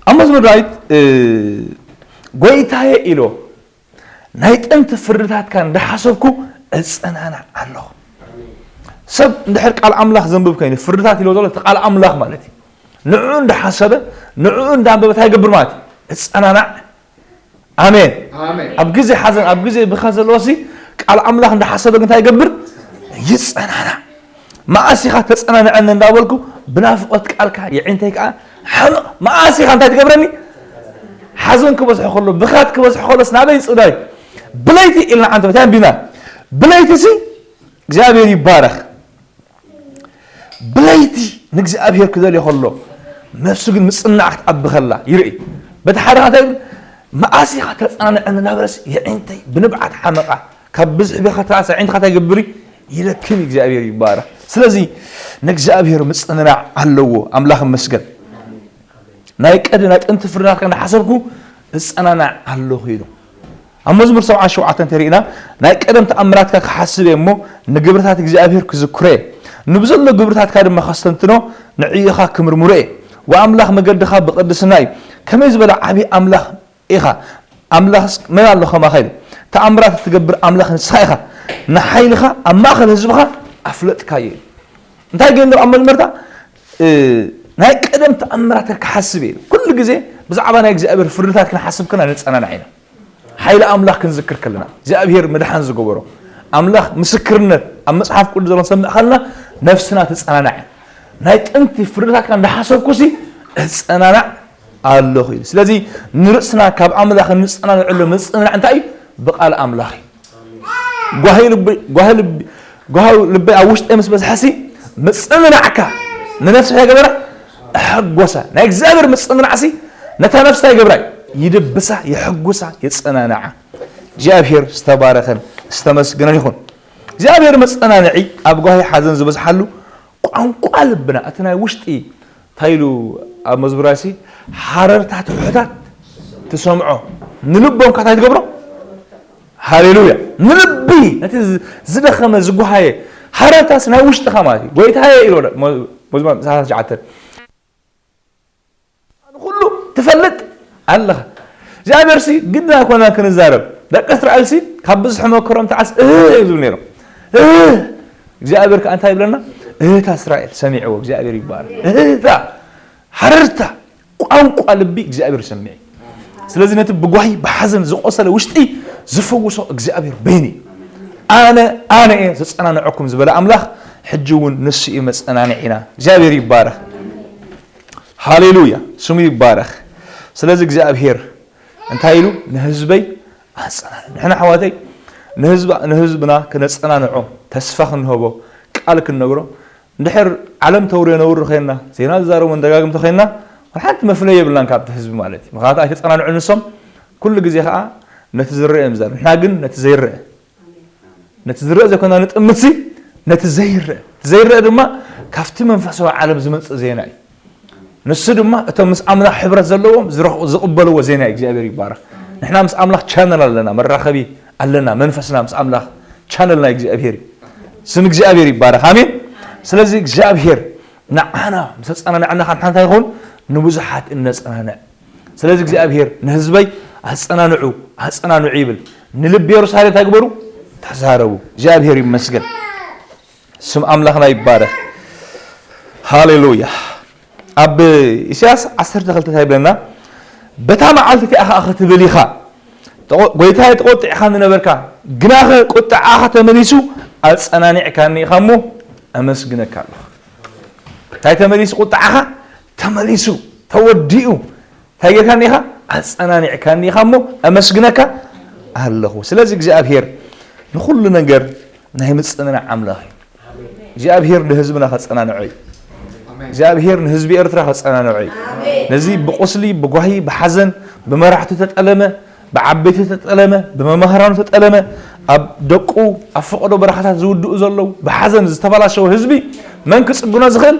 ኣብ መዝሙር ዳዊት፣ እ፣ "ጐይታየ" ኢሎ፣ "ናይ ጥንቲ ፍርድታትካ እንዳሓሰብኩ እጸናናዕ ኣለኹ።" ሰብ እንድሕር ቃል ኣምላኽ ዘንብብ ኮይኑ፣ ፍርድታት ኢሎ ዘሎ እቲ ቃል ኣምላኽ ማለት እዩ። ንዕኡ እንዳሓሰበ፣ ንዕኡ እንዳንበበ እንታይ ይገብር ማለት እዩ? እጸናናዕ። ኣሜን። ኣሜን። ኣብ ግዜ ሓዘን፣ ኣብ ግዜ ብኻ ዘለዎሲ ቃል ኣምላኽ እንዳሓሰበ ግን እንታይ ይገብር? ይጸናናዕ። መኣስ ኢኻ ተጸናንዐኒ እንዳበልኩ ብናፍቖት ቃልካ የዒንተይ ከኣ ሓመቕ። መኣስ ኢኻ እንታይ ትገብረኒ? ሓዘን ክበዝሖ ከሎ፣ ብኻት ክበዝሖ ከሎስ ናበይ ይጽውዳይ? ብለይቲ ኢልና ዓንተ እንታይ ኣንቢና? ብለይቲሲ እግዚኣብሔር ይባረኽ። ብለይቲ ንእግዚኣብሔር ክደልዮ ከሎ፣ ነፍሱ ግን ምጽንናዕ ክትኣቢ ከላ ይርኢ። በቲ ሓደ ኸኣ እንታይ ይብል? መኣስ ኢኻ ተጸናንዐኒ እናበለስ የዒንተይ ብንብዓት ሓመቓ። ካብ ብዝሒ ብኻትካስ የዒንትኻ እንታይ ይገብር እዩ? ይደክም እዩ። እግዚኣብሔር ይባረኽ። ስለዚ ንእግዚኣብሔር ምጽንናዕ ኣለዎ። ኣምላኽ ይመስገን። ናይ ቀድ-፣ ናይ ጥንቲ ፍርድታትካ እንዳሓሰብኩ እጸናናዕ ኣለኹ ኢሉ። ኣብ መዝሙር ሰብዓን ሸውዓተን እንተሪእና፣ "ናይ ቀደም ተኣምራትካ ክሓስብ እየ እሞ፣ ንግብርታት እግዚኣብሔር ክዝክሮ እየ። ንብዘሎ ግብርታትካ ድማ ከስተንትኖ፣ ንዕይኻ ክምርምሮ እየ። ወኣምላኽ፣ መገድኻ ብቕድስና እዩ። ከመይ ዝበለ ዓቢ ኣምላኽ ኢኻ! ኣምላኽስ መን ኣሎ ከማኻ?" ኢሉ። "ተኣምራት እትገብር ኣምላኽ ንስኻ ኢኻ። ንሓይልኻ ኣብ ማእከል ህዝብኻ ኣፍለጥካዮ" ኢሉ። እንታይ ግን ኣብ መጀመርታ፣ እ፣ ናይ ቀደም ተኣምራት ክሓስብ እየ። ኩሉ ግዜ ብዛዕባ ናይ እግዚኣብሔር ፍርድታት ክንሓስብ ከለና ንጸናናዕ ኢና። ሓይሊ ኣምላኽ ክንዝክር ከለና፣ እግዚኣብሔር ምድሓን ዝገበሮ፣ ኣምላኽ ምስክርነት ኣብ መጽሓፍ ቅዱስ ዘሎ ክንሰምዕ ከለና ነፍስና ትጸናናዕ እያ። ናይ ጥንቲ ፍርድታትካ እንዳሓሰብኩሲ እጸናናዕ ኣለኹ ኢሉ። ስለዚ ንርእስና ካብ ኣምላኽ እንጸናንዐሉ ምጽንናዕ እንታይ እዩ? ብቃል ኣምላኽ እዩ። ጓሂ ልቢ-፣ ጓሂ ልቢ-፣ ጓሂ ልበይ ኣብ ውሽጠይ ምስ በዝሐሲ፣ ምጽንናዕካ ንነፍሰይ ገበረ፣ ኣሐጎሳ። ናይ እግዚኣብሔር ምጽንናዕሲ ነታ ነፍስ እንታይ ይገብራ? ይድብሳ፣ የሐጉሳ፣ የጸናንዓ። እግዚኣብሔር ዝተባረኸን ዝተመስገነን ይኹን። እግዚኣብሔር መጸናንዒ ኣብ ጓሂ ሓዘን ዝበዝሓሉ ቋንቋ ልብና፣ እቲ ናይ ውሽጢ እንታይ ኢሉ ኣብ መዝሙራይሲ፣ ሃረርታ ትሑታት ትሰምዖ፣ ንልቦም ከ እንታይ ትገብሮ? ሃሌሉያ። ንልቢ፣ ነቲ ዝ-፣ ዝደኸመ፣ ዝጓሃየ፣ ሃረርታስ ናይ ውሽጥኻ ማለት እዩ። ጎይታየ ኢሎ ደ-፣ መ-፣ መዝሙር ሰላሳ ትሽዓተ። ንኹሉ ትፈልጥ ኣለኻ። እግዚኣብሔርሲ ግድን ኣይኮነን ክንዛረብ። ደቂ እስራኤልሲ ካብ ብዝሒ መከሮም ተዓስ እህ እዮም ዝብሉ ነይሮም። እህ፣ እግዚኣብሔር ከኣ እንታይ ይብለና? እህታ እስራኤል ሰሚዕዎ፣ እግዚኣብሔር ይባረክ። እህታ፣ ሃረርታ፣ ቋንቋ ልቢ እግዚኣብሔር ይሰምዕ እዩ። ስለዚ ነቲ ብጓሂ ብሓዘን ዝቆሰለ ውሽጢ ዝፈውሶ እግዚኣብሔር በይኑ እዩ። ኣነ፣ ኣነ እየ ዘጸናንዐኩም ዝበለ ኣምላኽ ሕጂ እውን ንሱ እዩ መጸናንዒና። እግዚኣብሔር ይባረክ። ሃሌሉያ፣ ስሙ ይባረክ። ስለዚ እግዚኣብሔር እንታይ ኢሉ? ንህዝበይ ኣጸናንዕ። ንሕና ኣሕዋተይ ንህዝብ-፣ ንህዝብና ክነጸናንዖ፣ ተስፋ ክንህቦ፣ ቃል ክንነግሮ፣ እንድሕር ዓለም ተውርዮ ነውሪ ኮይንና፣ ዜና ዝዛረቡ ደጋግምቲ ኮይንና፣ ሓንቲ መፍለይ የብልናን ካብቲ ህዝቢ ማለት እዩ። ምኽንያቱ ኣይተጸናንዑን ንሶም፣ ኩሉ ግዜ ከኣ ነቲ ዝረአ እዮም ዝዛረቡ። ንሕና ግን ነቲ ዘይረአ፣ ነቲ ዝረአ ዘይኮና ንጥምትሲ፣ ነቲ ዘይረአ። እቲ ዘይረአ ድማ ካብቲ መንፈሳዊ ዓለም ዝመጽእ ዜና እዩ። ንሱ ድማ እቶም ምስ ኣምላኽ ሕብረት ዘለዎም ዝረኽ-፣ ዝቕበልዎ ዜና እዩ። እግዚኣብሔር ይባረኽ። ንሕና ምስ ኣምላኽ ቻነል ኣለና፣ መራኸቢ ኣለና። መንፈስና ምስ ኣምላኽ ቻነል ናይ እግዚኣብሔር እዩ። ስም እግዚኣብሔር ይባረክ። ኣሜን። ስለዚ እግዚኣብሔር ንዓና ምስ ኣጸናንዐና፣ ካብ ሓንቲ ይኹን ንብዙሓት እነጸናንዕ። ስለዚ እግዚኣብሔር ንህዝበይ ኣጸናንዑ፣ ኣጸናንዑ ይብል። ንልቢ የሩሳሌም እንታይ ግበሩ? ተዛረቡ። እግዚኣብሔር ይመስገን። ስም ኣምላኽና ይባረክ። ሃሌሉያ። ኣብ ኢሳያስ ዓሰርተ ክልተ እንታይ ይብለና? በታ መዓልቲ እቲኣ ኸኣ ክትብል ኢኻ፣ ተቖ-፣ ጎይታየ፣ ተቖጢዕኻኒ ነበርካ፣ ግናኸ ቁጥዓኻ ተመሊሱ ኣጸናኒዕካኒ ኢኻ እሞ ኣመስግነካ ኣለኹ። እንታይ ተመሊሱ? ቁጥዓኻ ተመሊሱ፣ ተወዲኡ። እንታይ ጌርካኒ ኢኻ? ኣጸናኒዕካኒ ኢኻ እሞ ኣመስግነካ ኣለኹ። ስለዚ እግዚኣብሔር ንኹሉ ነገር ናይ ምጽንናዕ ኣምላኽ እዩ። እግዚኣብሔር ንህዝብና ከጸናንዖ እዩ። እግዚኣብሔር ንህዝቢ ኤርትራ ከጸናንዖ እዩ። ነዚ ብቁስሊ፣ ብጓሂ፣ ብሓዘን፣ ብመራሕቱ ተጠለመ፣ ብዓበይቲ ተጠለመ፣ ብመማህራኑ ተጠለመ፣ ኣብ ደቁ ኣብ ፈቐዶ በረኻታት ዝውድኡ ዘለዉ፣ ብሓዘን ዝተበላሸወ ህዝቢ መን ክጽግኖ ዝኽእል?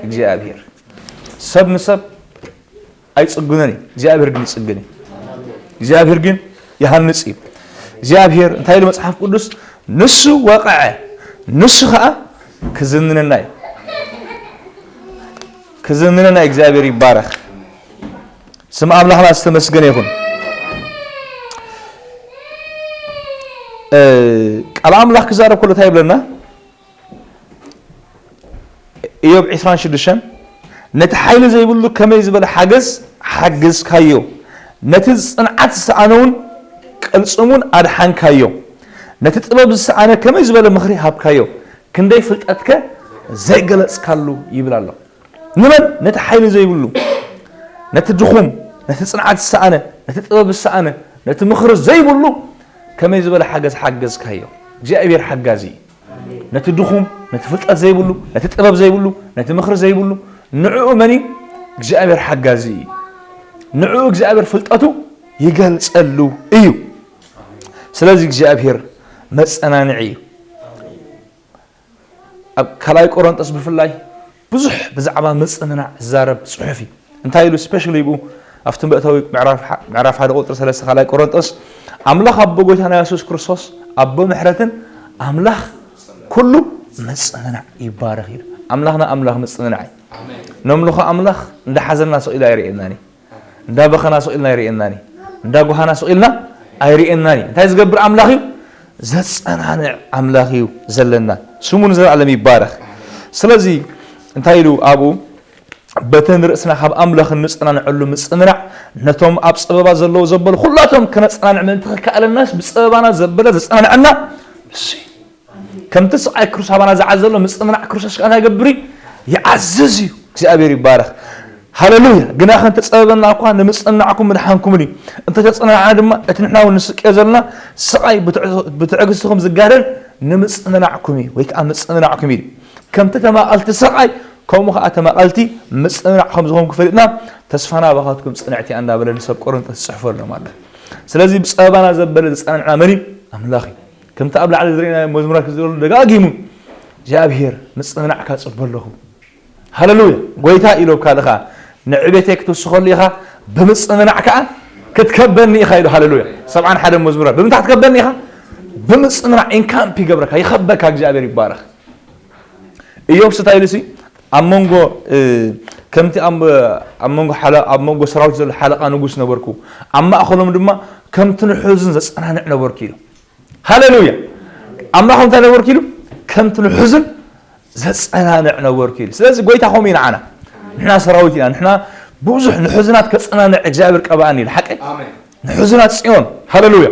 እግዚኣብሔር። ሰብ ንሰብ ኣይጽግኖን እዩ፣ እግዚኣብሔር ግን ይጽግን እዩ። እግዚኣብሔር ግን ይሃንጽ እዩ። እግዚኣብሔር እንታይ ኢሉ መጽሓፍ ቅዱስ? ንሱ ወቕዐ፣ ንሱ ኸኣ ክዝንነና እዩ። ክዝንነና እዩ። እግዚኣብሔር ይባረኽ። ስም ኣምላኽና ዝተመስገነ ይኹን። እ፣ ቃል ኣምላኽ ክዛረብ ከሎ እንታይ ይብለና? ኢዮብ ዕስራን ሽዱሽተን፣ ነቲ ሓይሊ ዘይብሉ ከመይ ዝበለ ሓገዝ ሓገዝካዮ፣ ነቲ ጽንዓት ዝሰኣነ እውን ቅልጽሙን ኣድሓንካዮ፣ ነቲ ጥበብ ዝሰኣነ ከመይ ዝበለ ምኽሪ ሃብካዮ፣ ክንደይ ፍልጠትከ ዘይገለጽካሉ ይብል ኣሎ። ንመን? ነቲ ሓይሊ ዘይብሉ፣ ነቲ ድኹም፣ ነቲ ጽንዓት ዝሰኣነ፣ ነቲ ጥበብ ዝሰኣነ፣ ነቲ ምኽሪ ዘይብሉ ከመይ ዝበለ ሓገዝ ሓገዝካዮ። እግዚኣብሔር ሓጋዚ እዩ። ነቲ ድኹም፣ ነቲ ፍልጠት ዘይብሉ፣ ነቲ ጥበብ ዘይብሉ፣ ነቲ ምኽሪ ዘይብሉ፣ ንዕኡ መን እዩ? እግዚኣብሔር ሓጋዚ እዩ። ንዕኡ እግዚኣብሔር ፍልጠቱ ይገልጸሉ እዩ። ስለዚ እግዚኣብሔር መጸናንዒ እዩ። ኣብ ካልኣይ ቆሮንጦስ ብፍላይ ብዙሕ ብዛዕባ ምጽንናዕ ዝዛረብ ጽሑፍ እዩ። እንታይ ኢሉ? ስፔሻሊ ብኡ ኣብቲ ምእታዊ ምዕራፍ ሓ-፣ ምዕራፍ ሓደ ቁጽሪ ሰለስተ ካልኣይ ቆሮንጦስ፣ ኣምላኽ ኣቦ ጎይታና የሱስ ክርስቶስ ኣቦ ምሕረትን ኣምላኽ ኩሉ ምጽንናዕ ይባረኽ ኢሉ። ኣምላኽና ኣምላኽ ምጽንናዕ እዩ። ነምልኾ ኣምላኽ እንዳ ሓዘንና ስቕ ኢሉ ኣይርእየናን እዩ። እንዳ በኸና ስቕ ኢልና ኣይርእየናን እዩ። እንዳ ጓሃና ስቕ ኢልና ኣይርእየናን እዩ። እንታይ ዝገብር ኣምላኽ እዩ? ዘጸናንዕ ኣምላኽ እዩ ዘለና። ስሙ ንዘለኣለም ይባረኽ። ስለዚ እንታይ ኢሉ ኣብኡ? በቲ ንርእስና ካብ ኣምላኽ እንጸናንዐሉ ምጽንናዕ፣ ነቶም ኣብ ጸበባ ዘለዉ ዘበሉ ኩላቶም ከነጸናንዕ ምእንቲ ክከኣለናስ ብጸበባና ዘበለ ዘጸናንዐና ንሱ እዩ። ከምቲ ስቓይ ክርስቶስ ኣባና ዝዓዘሎ ምጽንናዕ ክርስቶስ ከኣ እንታይ ይገብር እዩ? ይዓዝዝ እዩ። እግዚኣብሔር ይባረኽ። ሃሌሉያ። ግናኸ እንተጸበበና እኳ ንምጽንናዕኩም ምድሓንኩምን እዩ። እንተተጸናናዕና ድማ እቲ ንሕና እውን ንስቀዮ ዘለና ስቓይ ብትዕ-፣ ብትዕግስቲ ከም ዝጋደል ንምጽንናዕኩም እዩ፣ ወይ ከኣ ምጽንናዕኩም እዩ። ከምቲ ተማቐልቲ ስቓይ ከምኡ ከኣ ተማቐልቲ ምጽንናዕ ከም ዝኾንኩ ፈሊጥና ተስፋና ኣባኻትኩም ጽንዕቲ እያ እንዳበለ ንሰብ ቆሮንቶስ ዝጽሕፈሎም ኣሎ። ስለዚ ብጸበባና ዘበለ ዘጸናንዕና መን እዩ? ኣምላኽ እዩ። ከምቲ ኣብ ላዕሊ ዝረኣናዮ መዝሙራት ዝበሎ ደጋጊሙ እግዚኣብሔር ምጽንናዕካ ጽበ ኣለኹ። ሃሌሉያ። ጎይታ ኢሎብካ ኣለኻ፣ ንዕቤተይ ክትውስኸሉ ኢኻ፣ ብምጽንናዕ ከኣ ክትከበኒ ኢኻ ኢሉ። ሃሌሉያ። ሰብዓን ሓደን መዝሙራት ብምንታይ ክትከበኒ ኢኻ? ብምጽንናዕ ኢንካምፕ ይገብረካ፣ ይኸበካ። እግዚኣብሔር ይባረኽ። ኢዮብ ስታይ ኢሉሲ ኣብ መንጎ፣ እ፣ ከምቲ ኣብ፣ ኣብ መንጎ ሓለ-፣ ኣብ መንጎ ሰራዊት ዘሎ ሓለቓ ንጉስ ነበርኩ፣ ኣብ ማእከሎም ድማ ከምቲ ንሑዝን ዘጸናንዕ ነበርኩ ኢሉ። ሃሌሉያ። ኣምላኽ እንታይ ነበርኩ ኢሉ? ከምቲ ንሑዝን ዘጸናንዕ ነበርኩ ኢሉ። ስለዚ ጎይታ ከምኡ እዩ ንዓና። ንሕና ሰራዊት ኢና። ንሕና ብዙሕ ንሕዙናት ከጸናንዕ እግዚኣብሔር ቀባኣኒ ኢሉ። ሓቀይ? ኣሜን። ንሕዙናት ጽዮን፣ ሃሌሉያ፣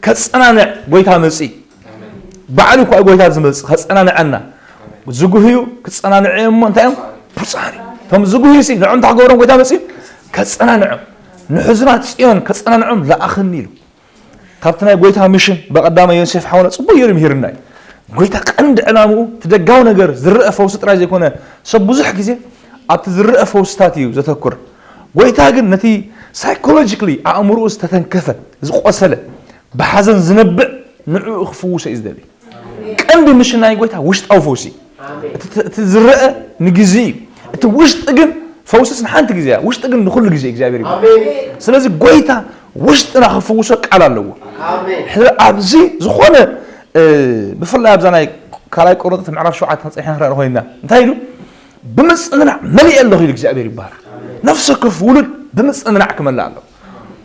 ከጸናንዕ ጎይታ መጺ። ኣሜን። ባዕሉ እኳ እዩ ጎይታ ዝመጽእ፣ ከጸናንዐና። ዝጉህዩ ክጸናንዑ እዮም እሞ እንታይ እዮም? ብፁዓን እዮም። እቶም ዝጉህዩ ሲ ንዕም እንታይ ክገብሮም ጎይታ መጺኡ? ከጸናንዖም። ንሕዙናት ጽዮን ከጸናንዖም ለኣኽኒ ኢሉ። ካብቲ ናይ ጎይታ ሚሽን ብቐዳማይ ዮሴፍ ሓውና ጽቡቕ ገይሩ ምሂርና እዩ። ጎይታ ቀንዲ ዕላምኡ እቲ ደጋዊ ነገር ዝረአ ፈውሲ ጥራይ ዘይኮነ፣ ሰብ ብዙሕ ግዜ ኣብቲ ዝረአ ፈውስታት እዩ ዘተኩር። ጎይታ ግን ነቲ ሳይኮሎጂካሊ ኣእምሮኡ ዝተተንከፈ፣ ዝቆሰለ፣ ብሓዘን ዝነብዕ ንዕኡ ክፍውሶ እዩ ዝደሊ። ቀንዲ ሚሽን ናይ ጎይታ ውሽጣዊ ፈውሲ። ኣሜን። እቲ፣ እቲ ዝረአ ንግዜ እዩ። እቲ ውሽጢ ግን ፈውስስ ንሓንቲ ግዜ እያ። ውሽጢ ግን ንኹሉ ግዜ እግዚኣብሔር ይባርክ። ኣሜን። ስለዚ ጎይታ ውሽጥና ክፍውሶ ቃል ኣለዎ። ኣሜን። ሕዚ ኣብዚ ዝኾነ፣ እ፣ ብፍላይ ኣብዛ ናይ ካልኣይ ቆሮንቶስ ምዕራፍ ሸውዓተ ክንጽሕና ንኽእል ኮይንና። እንታይ ኢሉ? "ብምጽንናዕ መሊኤ ኣለኹ" ኢሉ እግዚኣብሔር ይባረኽ። ነፍሲ ወከፍ ውሉድ ብምጽንናዕ ክመልእ ኣለዎ።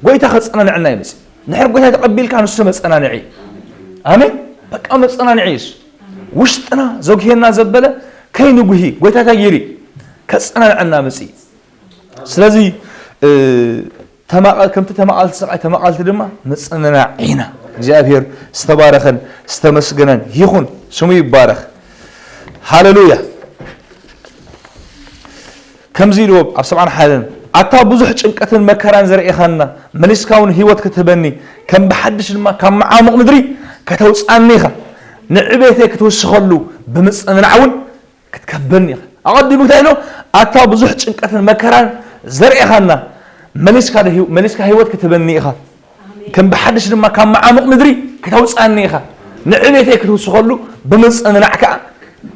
ጎይታ ከጸናንዐና ይመጽእ። ንሕር ጎይታ ተቐቢልካ ንሱ መጸናንዒ እዩ። ኣሜን። በቃ መጸናንዒ እዩ እሱ። ውሽጥና ዘጉሄና ዘበለ ከይንጉሂ ጎይታ እንታይ ገይሩ እዩ? ከጸናንዐና መጽእ። ስለዚ፣ እ፣ ተማቐ-፣ ከምቲ ተማቐልቲ ስቓይ ተማቐልቲ ድማ ምጽንናዕ ኢና። እግዚኣብሔር ዝተባረኸን ዝተመስገነን ይኹን፣ ስሙ ይባረኽ። ሃሌሉያ። ከምዚ ኢልዎ ኣብ ሰብዓን ሓደን፣ "ኣታ ብዙሕ ጭንቀትን መከራን ዘርእኻና፣ መሊስካ እውን ህይወት ክትህበኒ፣ ከም ብሓድሽ ድማ ካብ መዓሙቕ ምድሪ ከተውጽኣኒ ኢኻ። ንዕቤተይ ክትውስኸሉ ብምጽንናዕ እውን ክትከበኒ ኢኻ።" ኣቐዲሙ እንታይ ኢሉ? "ኣታ ብዙሕ ጭንቀትን መከራን ዘርእኻና፣ መሊስካ ዶ ህይወ-፣ መሊስካ ህይወት ክትህበኒ ኢኻ። ከም ብሓድሽ ድማ ካብ መዓሙቕ ምድሪ ከተውጽኣኒ ኢኻ። ንዕቤተይ ክትውስኸሉ ብምጽንናዕ ከኣ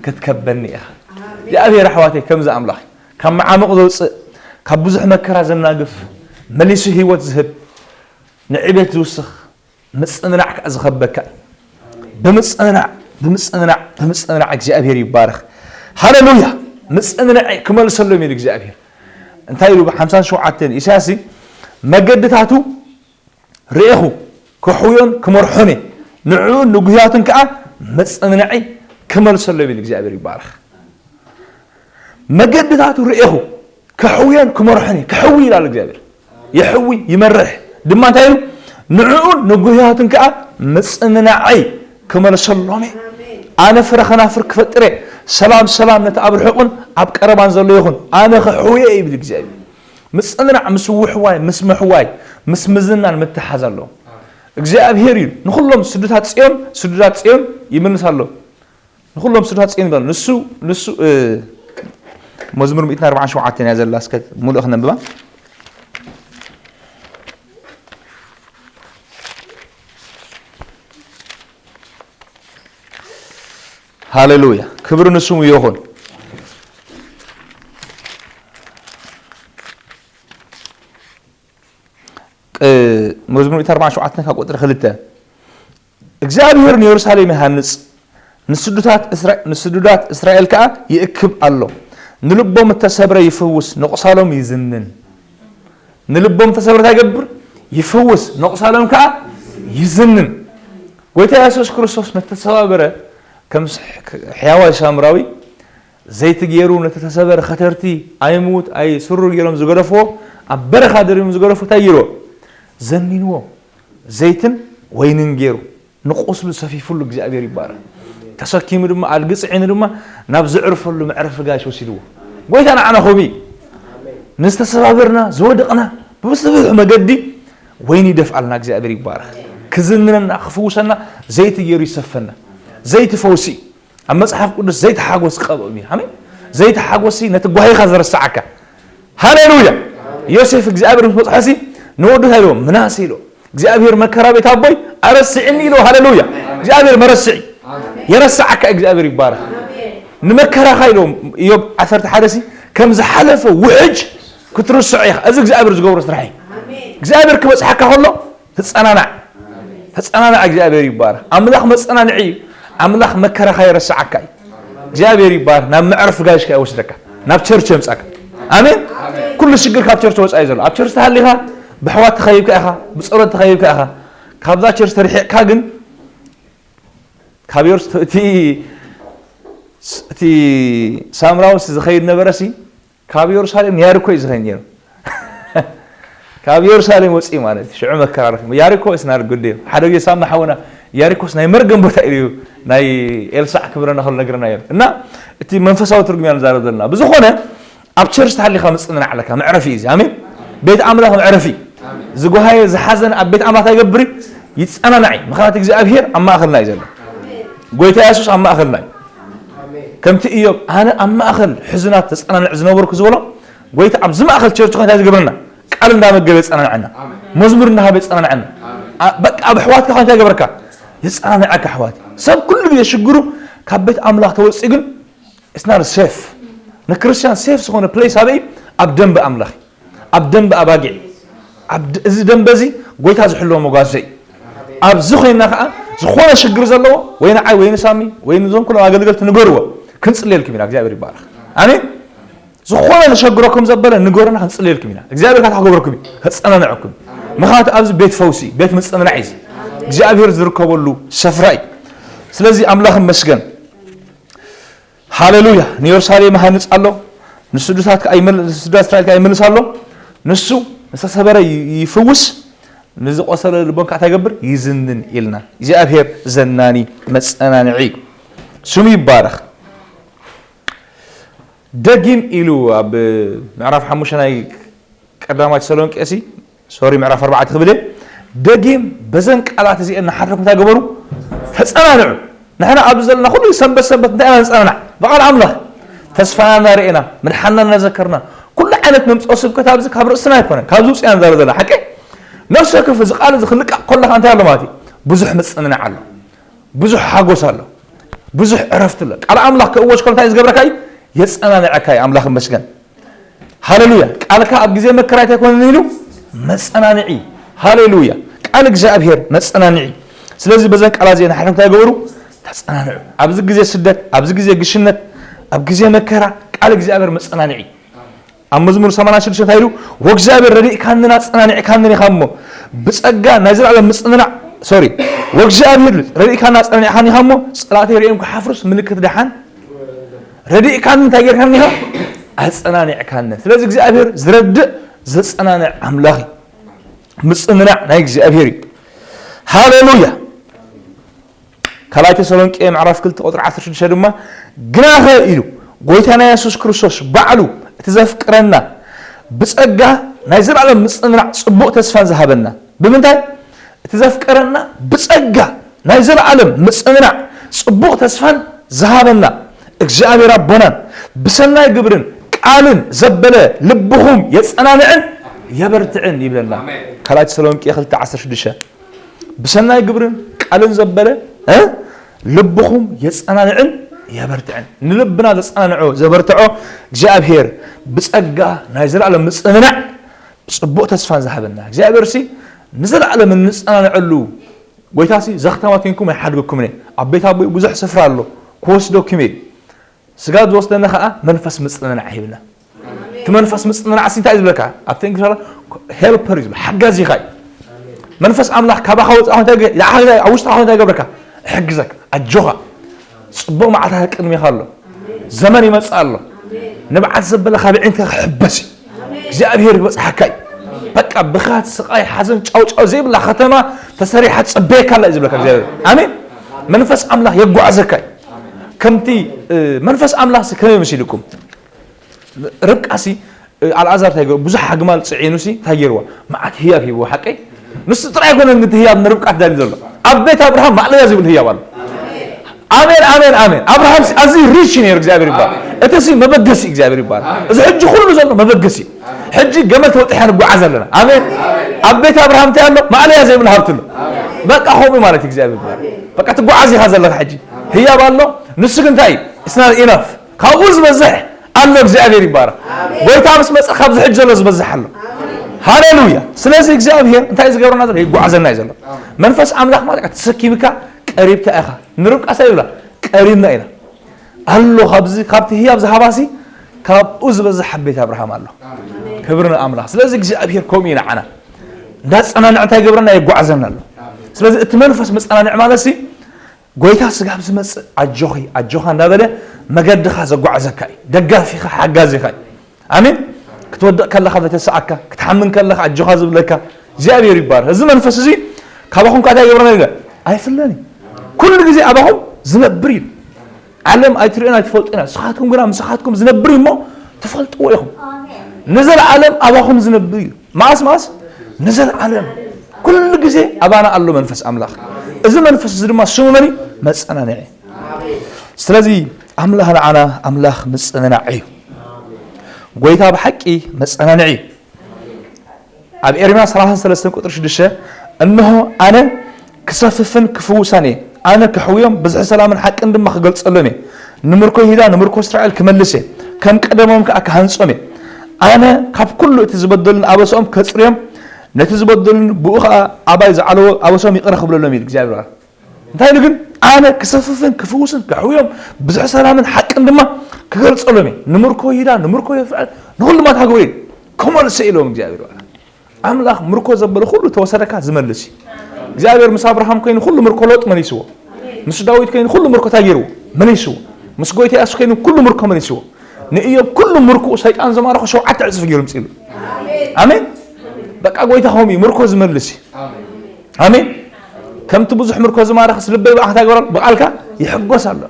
ክትከበኒ ኢኻ።" እግዚኣብሔር ኣሕዋተይ ከምዚ ኣምላኽ እዩ። ካብ መዓሙቕ ዘውጽእ፣ ካብ ብዙሕ መከራ ዘናግፍ፣ መሊሱ ህይወት ዝህብ፣ ንዕቤት ዝውስኽ፣ ምጽንናዕ ከኣ ዝኸበካ። ብምጽንናዕ፣ ብምጽንናዕ፣ ብምጽንናዕ እግዚኣብሔር ይባረኽ። ሃሌሉያ። ምጽንናዕ ክመልሰሎም ኢሉ እግዚኣብሔር። እንታይ ኢሉ ብሓምሳን ሸውዓተን ኢሳያስ? "መገድታቱ ርኤኹ፣ ክሕውዮን ክመርሖን እየ፣ ንዕኡን ንጉህያቱን ከኣ ምጽንናዕ ክመልሰሎም" ኢሉ እግዚኣብሔር ይባረኽ። "መገድታቱ ርኤኹ፣ ክሕውዮን ክመርሖን እየ።" ክሕዊ ይላል እግዚኣብሔር። ይሕዊ፣ ይመርሕ። ድማ እንታይ ኢሉ? "ንዕኡን ንጉህያቱን ከኣ ምጽንናዓይ ክመልሰሎም እየ። ኣነ ፍረ ከናፍር ክፈጥር እየ። ሰላም፣ ሰላም ነቲ ኣብ ርሑቕን ኣብ ቀረባን ዘሎ ይኹን። ኣነ ክሕውዮ እየ" ይብል እግዚኣብሔር። ምጽንናዕ ምስ ውሕዋይ፣ ምስ ምሕዋይ፣ ምስ ምዝናን ምትሓዝ ኣለዎ። እግዚኣብሔር እዩ ንኹሎም ስዱታት ጽዮን፣ ስዱዳት ጽዮን ይምልስ ኣሎ። ንኹሎም ስድራ ጽዮን ይበሉ። ንሱ፣ ንሱ፣ እ፣ መዝሙር ሚእትን ኣርባዓን ሸውዓተን እያ ዘላ። እስከ ሙሉእ ክነንብባ። ሃሌሉያ። ክብሪ ንስሙ ይኹን። ቅ-፣ መዝሙር ሚእትን ኣርባዓን ሸውዓተን ካብ ቁጽሪ ክልተ፣ "እግዚኣብሔር ንየሩሳሌም ይሃንጽ፣ ንስዱታት እስራ-፣ ንስዱዳት እስራኤል ከኣ ይእክብ ኣሎ። ንልቦም እተሰብረ ይፍውስ፣ ንቑሳሎም ይዝንን።" ንልቦም እተሰብረ እንታይ ይገብር? ይፍውስ፣ ንቑሳሎም ከኣ ይዝንን። ጎይታ የሱስ ክርስቶስ ነተሰባበረ ከም ስ-፣ ሕያዋይ ሳምራዊ ዘይቲ ገይሩ ነቲ ተሰበረ ከተርቲ ኣይሙት ኣይስሩ ገይሮም ዝገደፍዎ፣ ኣብ በረኻ ደሪቦም ዝገደፍዎ እንታይ ገይርዎ? ዘኒንዎ። ዘይትን ወይንን ገይሩ ንቁስሉ ሰፊፉሉ እግዚኣብሔር ይባረክ። ተሰኪሙ ድማ ኣልጊ ጽዒኑ ድማ ናብ ዝዕርፈሉ መዕረፊ ጋይሽ ወሲድዎ። ጎይታ ንዓና ከምኡ እዩ። ንዝተሰባበርና ዝወደቕና ብብዙሕ መገዲ ወይኒ ይደፍኣልና እግዚኣብሔር ይባረክ። ክዝንነና ክፍውሰና ዘይቲ ገይሩ ይሰፈና። ዘይቲ ፈውሲ እዩ። ኣብ መጽሓፍ ቅዱስ ዘይተሓጎስ ቀብኦም እዩ። ኣሜን። ዘይተሓጎሲ ነቲ ጓሂኻ ዘረስዓካ። ሃሌሉያ። ዮሴፍ እግዚኣብሔር ምስ በጽሖሲ ንወዱ እንታይ ኢልዎ? ምናሴ ኢልዎ። እግዚኣብሔር መከራ ቤት ኣቦይ ኣረስዕኒ ኢልዎ። ሃሌሉያ። እግዚኣብሔር መረስዒ የረስዓካ። እግዚኣብሔር ይባረክ። ንመከራኻ ኢልዎ ኢዮብ ዓሰርተ ሓደ ሲ ከም ዝሓለፈ ውሕጅ ክትርስዖ ኢኻ። እዚ እግዚኣብሔር ዝገብሮ ስራሕ እዩ። እግዚኣብሔር ክበጽሓካ ከሎ ተጸናናዕ። ተጸናናዕ። እግዚኣብሔር ይባረክ። ኣምላኽ መጸናንዒ እዩ። ኣምላኽ መከራኻ የረስዓካ እዩ። እግዚኣብሔር ይባረክ። ናብ መዕረፊ ጋይሽካ ይወስደካ። ናብ ቸርች የምጻካ። ኣሜን። ኩሉ ሽግር ካብ ቸርች ወጻኢ ዘሎ። ኣብ ቸርች ተሃሊኻ ብሕዋት ተኸቢብካ ኢኻ፣ ብጸሎት ተኸቢብካ ኢኻ። ካብዛ ቸርች ተርሒቕካ ግን ካብ ዮርስ-፣ እቲ፣ እቲ ሳምራውስ ዝኸይድ ነበረሲ ካብ የሩሳሌም ንያሪኮ እዩ ዝኸይድ ነይሩ። ካብ የሩሳሌም ወፂኡ ማለት እዩ። ሽዑ መከራ ረኺቡ። ያሪኮ is not good እዩ። ሓደ ግዜ ሳማ ሓውና ያሪኮስ ናይ መርገም ቦታ እዩ ናይ ኤልሳዕ ክብረና ከሎ ነግረና እዩ። እና እቲ መንፈሳዊ ትርጉም ኢና ንዛረብ ዘለና። ብዝኾነ ኣብ ቸርች ተሃሊኻ ምጽንናዕ ኣለካ። መዕረፊ እዩ እዚ። ኣሜን። ቤት ኣምላኽ መዕረፊ እዩ። ዝጓሃየ ዝሓዘነ ኣብ ቤት ኣምላኽ እንታይ ይገብር እዩ? ይጸናናዕ እዩ። ምኽንያቱ እግዚኣብሔር ኣብ ማእኸልና እዩ ዘሎ። ጎይታ የሱስ ኣብ ማእኸልና እዩ። ከምቲ ኢዮብ ኣነ ኣብ ማእኸል ሕዙናት ተጸናንዕ ዝነበርኩ ዝበሎ፣ ጎይታ ኣብዚ ማእኸል ቸርች ኮይና ዝገብረና ቃል እንዳመገበ የጸናንዐና፣ መዝሙር እንዳሃበ የጸናንዐና። ኣ-፣ በቃ ኣብ ኣሕዋትካ ኮይንካ ይገብረካ፣ የጸናንዐካ ኣሕዋት። ሰብ ኩሉ ግዜ ሽግሩ ካብ ቤት ኣምላኽ ተወጺኡ ግን it's not safe። ንክርስቲያን ሴፍ ዝኾነ ፕሌስ ኣበይ? ኣብ ደንበ ኣምላኽ፣ ኣብ ደንበ ኣባጊዕ። ኣብ ድ-፣ እዚ ደንበ እዚ ጎይታ ዝሕልዎ መጓሰ እዩ። ኣብዚ ኮይንና ከዓ ዝኾነ ሽግር ዘለዎ ወይ ንዓይ ወይ ንሳሚ ወይ ንዞም ኩሎም ኣገልገልቲ ንገርዎ፣ ክንጽልየልኩም ኢና። እግዚኣብሔር ይባረኽ። ኣሜን። ዝኾነ ዝሸግረኩም ዘበለ ንገሩና፣ ክንጽልየልኩም ኢና። እግዚኣብሔር ካታ ክገብረኩም እዩ፣ ከጸናንዐኩም። ምኽንያቱ ኣብዚ ቤት ፈውሲ፣ ቤት ምጽንናዕ እዩ። እግዚኣብሔር ዝርከበሉ ስፍራ እዩ። ስለዚ ኣምላኽ ይመስገን። ሃሌሉያ። ንየሩሳሌም ሃንጽ ኣሎ፣ ንስዱታት ከኣ ይመል-፣ ንስዱታት እስራኤል ከኣ ይመልስ ኣሎ። ንሱ ንዝተሰበረ ይ-፣ ይፍውስ፣ ንዝቆሰለ ልቦም ከኣ እንታይ ይገብር? ይዝንን ኢልና። እግዚኣብሔር ዘናኒ መጸናንዒ እዩ። ስሙ ይባረኽ። ደጊም ኢሉ ኣብ ምዕራፍ ሓሙሽተ ናይ ቀዳማይ ተሰሎንቄ ሲ፣ ሶሪ፣ ምዕራፍ ኣርባዕተ ክብል እየ። ደጊም በዘን ቃላት እዚአን ንሓድኩም እንታይ ገበሩ? ተጸናንዑ። ንሕና ኣብዚ ዘለና ኩሉ ሰንበት ሰንበት እንታይ ኢና ንጸናናዕ? ብቓል ኣምላኽ ተስፋና እናርኤና፣ ምድሓንና እናዘከርና፣ ኩሉ ዓይነት ነምጽኦ ስብከት ኣብዚ ካብ ርእስና ኣይኮነን፣ ካብዚ ውጽእ ኢና ንዛረብ ዘለና፣ ሓቂ? ነፍሲ ወከፍ እዚ ቃል እዚ ክልቃቕ ከለኻ እንታይ ኣሎ ማለት እዩ? ብዙሕ ምጽንናዕ ኣሎ፣ ብዙሕ ሓጎስ ኣሎ፣ ብዙሕ ዕረፍቲ ኣሎ። ቃል ኣምላኽ ክእወጅ ከሎ እንታይ እዩ ዝገብረካ እዩ? የጸናንዐካ እዩ። ኣምላኽ ይመስገን። ሃሌሉያ። ቃልካ ኣብ ግዜ መከራ እንታይ ኣይኮነን ኢሉ? መጸናንዒ። ሃሌሉያ። ቃል እግዚኣብሔር መጸናንዒ። ስለዚ በዘን ቃላት እዚአን ንሓድኩም እንታይ ገበሩ? ተጸናንዑ። ኣብዚ ግዜ ስደት፣ ኣብዚ ግዜ ግሽነት፣ ኣብ ግዜ መከራ ቃል እግዚኣብሔር መጸናንዒ። ኣብ መዝሙር ሰማንያ ሽዱሽተ እንታይ ኢሉ? "ወእግዚኣብሔር ረዲእካንን ኣጸናኒዕካንን ኢኻ እሞ፣ ብጸጋ ናይ ዘላለም ምጽንናዕ"፣ ሶሪ፣ "ወእግዚኣብሔር ረዲእካንን ኣጸናኒዕካንን ኢኻ እሞ፣ ጸላእተይ ርእዮም ክሓፍሩስ ምልክት ደሓን ረዲእካኒ እንታይ ጌርካኒ ኢኻ? ኣጸናኒዕካኒ።" ስለዚ እግዚኣብሔር ዝረድእ ዘጸናንዕ ኣምላኽ እዩ። ምጽንናዕ ናይ እግዚኣብሔር እዩ። ሃሌሉያ። ካልኣይ ተሰሎንቄ ምዕራፍ ክልተ ቁጽሪ ዓሰርተ ሽዱሽተ ድማ፣ "ግናኸ" ኢሉ፣ "ጎይታና የሱስ ክርስቶስ ባዕሉ እቲ ዘፍቅረና ብጸጋ ናይ ዘላለም ምጽንናዕ ጽቡቕ ተስፋን ዝሃበና።" ብምንታይ? እቲ ዘፍቀረና ብጸጋ ናይ ዘለዓለም ምጽንናዕ ጽቡቕ ተስፋን ዝሃበና እግዚኣብሔር ኣቦናን ብሰናይ ግብርን ቃልን ዘበለ ልብኹም የጸናንዕን የበርትዕን ይብለና። ኣሜን። ካልኣይ ተሰሎንቄ ክልተ ዓሰርተ ሽዱሽተ። ብሰናይ ግብርን ቃልን ዘበለ፣ እ፣ ልብኹም የጸናንዕን የበርትዕን። ንልብና ዘጸናንዖ ዘበርትዖ እግዚኣብሔር ብጸጋ ናይ ዘለዓለም ምጽንናዕ ጽቡቕ ተስፋን ዝሃበና እግዚኣብሔር ሲ ንዘለዓለም እንጸናንዐሉ ጎይታ ሲ ዘኽተማ ኮንኩም ኣይሓድገኩምን እየ። ኣብ ቤት ኣቦይ ብዙሕ ስፍራ ኣሎ፣ ክወስደኩም እየ። ስጋ ዝወስደና ኸኣ መንፈስ ምጽንናዕ ሂብና። እቲ መንፈስ ምጽንናዕ ሲ እንታይ እዩ ዝብለካ? ኣብቲ እንግሊዝ ሄልፐር እዩ ዝብል፣ ሓጋዚኻ እዩ። መንፈስ ኣምላኽ ካባኻ ወጻእ እንታይ ገ-፣ ንዓኻ ኣብ ውሽጥኻ እንታይ ይገብረካ? ይሕግዘካ፣ ኣጆኻ። ጽቡቕ መዓልታት ቅድሜኻ ኣሎ። ዘመን ይመጽእ ኣሎ። ንብዓት ዘበለ ካብ ኣዒንትካ ክሕበስ እዩ። እግዚኣብሔር ይበጽሓካ እዩ። በቃ ብኻት፣ ስቓይ፣ ሓዘን፣ ጫውጫው ዘይብላ ከተማ ተሰሪሓ ትጸበየካ ኣላ እዩ ዝብለካ እግዚኣብሔር። ኣሜን። መንፈስ ኣምላኽ የጓዓዘካ እዩ። ከምቲ፣ እ፣ መንፈስ ኣምላኽ ሲ ከመይ መሲልኩም? ርብቃ ሲ፣ እ፣ ኣልዓዛር እንታይ ገይሩ? ብዙሕ ኣግማል ጽዒኑ ሲ እንታይ ገይርዋ? መዓት ህያብ ሂብዎ፣ ሓቀይ? ንሱ ጥራይ ኣይኮነን ግን እቲ ህያብ ንርብቃ ተዳልዩ ዘሎ። ኣብ ቤት ኣብርሃም ማእለያ ዘይብሉ ህያብ ኣሎ። ኣሜን፣ ኣሜን፣ ኣሜን። ኣብርሃም ሲ ኣዝዩ ሪች ነይሩ፣ እግዚኣብሔር ይባል። እቲ ሲ መበገሲ እግዚኣብሔር ይባል። እዚ ሕጂ ኩሉ ዘሎ መበገሲ። ሕጂ ገመል ተወጢሓ ንጓዓዝ ኣለና። ኣሜን። ኣብ ቤት ኣብርሃም እንታይ ኣሎ? ማእለያ ዘይብሉ ሃብቲ ኣሎ። በቃ ከምኡ ማለት እዩ፣ እግዚኣብሔር ይባል። በቃ ትጓዓዝ ኢኻ ዘለኻ ሕጂ። ህያብ ኣሎ። ንሱ ግን እንታይ እዩ? It's not enough። ካብኡ ዝበዝሕ ኣሎ። እግዚኣብሔር ይባረክ። ኣሜን። ጎይታ ምስ መጸ ካብዚ ሕጂ ዘሎ ዝበዝሕ ኣሎ። ኣሜን። ሃሌሉያ። ስለዚ እግዚኣብሔር እንታይ ዝገብረና ዘሎ? ይጓዓዘና እዩ ዘሎ። ኣሜን። መንፈስ ኣምላኽ ማለት ተሰኪምካ ቀሪብካ ኢኻ። ንርብቃ እንታይ ይብላ? ቀሪብና ኢና። ኣሎ ካብዚ፣ ካብቲ ህያብ ዝሃባሲ ካብኡ ዝበዝሕ ኣብ ቤት ኣብርሃም ኣሎ። ኣሜን። ክብሪ ንኣምላኽ። ስለዚ እግዚኣብሔር ከምኡ እዩ ንዓና። እንዳጸናንዐ እንታይ ይገብረና? ይጓዓዘና ኣሎ። ኣሜን። ስለዚ እቲ መንፈስ መጸናንዒ ማለት ሲ ጎይታ ስጋብ ዝመጽእ ኣጆኺ፣ ኣጆኻ እንዳበለ መገድኻ ዘጓዕዘካ እዩ። ደጋፊኻ፣ ሓጋዚኻ እዩ። ኣሜን። ክትወድቕ ከለኻ ዘተስኣካ፣ ክትሓምን ከለኻ ኣጆኻ ዝብለካ እግዚኣብሔር ይባረክ። እዚ መንፈስ እዚ ካባኹም ከኣ እንታይ ይገብረና ኢለ? ኣይፍለን እዩ። ኩሉ ግዜ ኣባኹም ዝነብር እዩ። ዓለም ኣይትርእዮን ኣይትፈልጡን እያ። ንስኻትኩም ግና ምሳኻትኩም ዝነብር እዩ እሞ ትፈልጥዎ ኢኹም። ኣሜን። ንዘለዓለም ኣባኹም ዝነብር እዩ። መዓስ መዓስ? ንዘለዓለም። ኩሉ ግዜ ኣባና ኣሎ መንፈስ ኣምላኽ። እዚ መንፈስ እዚ ድማ ስሙ መን እዩ? መጸናንዒ። ስለዚ ኣምላኽ ንዓና ኣምላኽ ምጽንናዕ እዩ። ጎይታ ብሓቂ መጸናንዒ እዩ። ኣብ ኤርምያስ ሰላሳ ሰለስተ ቁጽሪ ሽዱሽተ፣ "እንሆ ኣነ ክሰፍፍን ክፍውሳን እየ፣ ኣነ ክሕውዮም ብዝሒ ሰላምን ሓቅን ድማ ክገልጸሎም እየ፣ ንምርኮ ይሁዳ ንምርኮ እስራኤል ክመልስ እየ፣ ከም ቀደሞም ከኣ ክሃንጾም እየ፣ ኣነ ካብ ኩሉ እቲ ዝበደሉን ኣበስኦም ከጽርዮም፣ ነቲ ዝበደሉን ብኡ ኸኣ ኣባይ ዝዓለዎ ኣበስኦም ይቕረ ክብለሎም" ኢሉ እግዚኣብሔር። እንታይ ኢሉ ግን? ኣነ ክሰፍፍን ክፍውስን ከሕውዮም ብዙሕ ሰላምን ሓቅን ድማ ክገልጸሎም እየ። ንምርኮ ይዳ ንምርኮ የፍዕል ንኹሉ ድማ ታግብሩ እዩ። ክመልሶ ኢሎም እግዚኣብሔር ባላ ኣምላኽ ምርኮ ዘበለ ኩሉ ተወሰደካ ዝመልስ እዩ። እግዚኣብሔር ምስ ኣብርሃም ኮይኑ ኩሉ ምርኮ ሎጥ መሊስዎ። ምስ ዳዊት ኮይኑ ኩሉ ምርኮ ታጌርዎ መሊስዎ። ምስ ጎይታ ያሱ ኮይኑ ኩሉ ምርኮ መሊስዎ። ንእዮብ ኩሉ ምርኮ ሰይጣን ዝማረኾ ሸውዓተ ዕጽፍ ገይሩ ምጽሉ። ኣሜን። በቃ ጎይታ ሆም እዩ ምርኮ ዝመልስ እዩ። ኣሜን። ከምቲ ብዙሕ ምርኮ ዝማረኸስ ልበይ ብኣኻ ታገበራል ብቓልካ ይሕጎስ ኣሎ።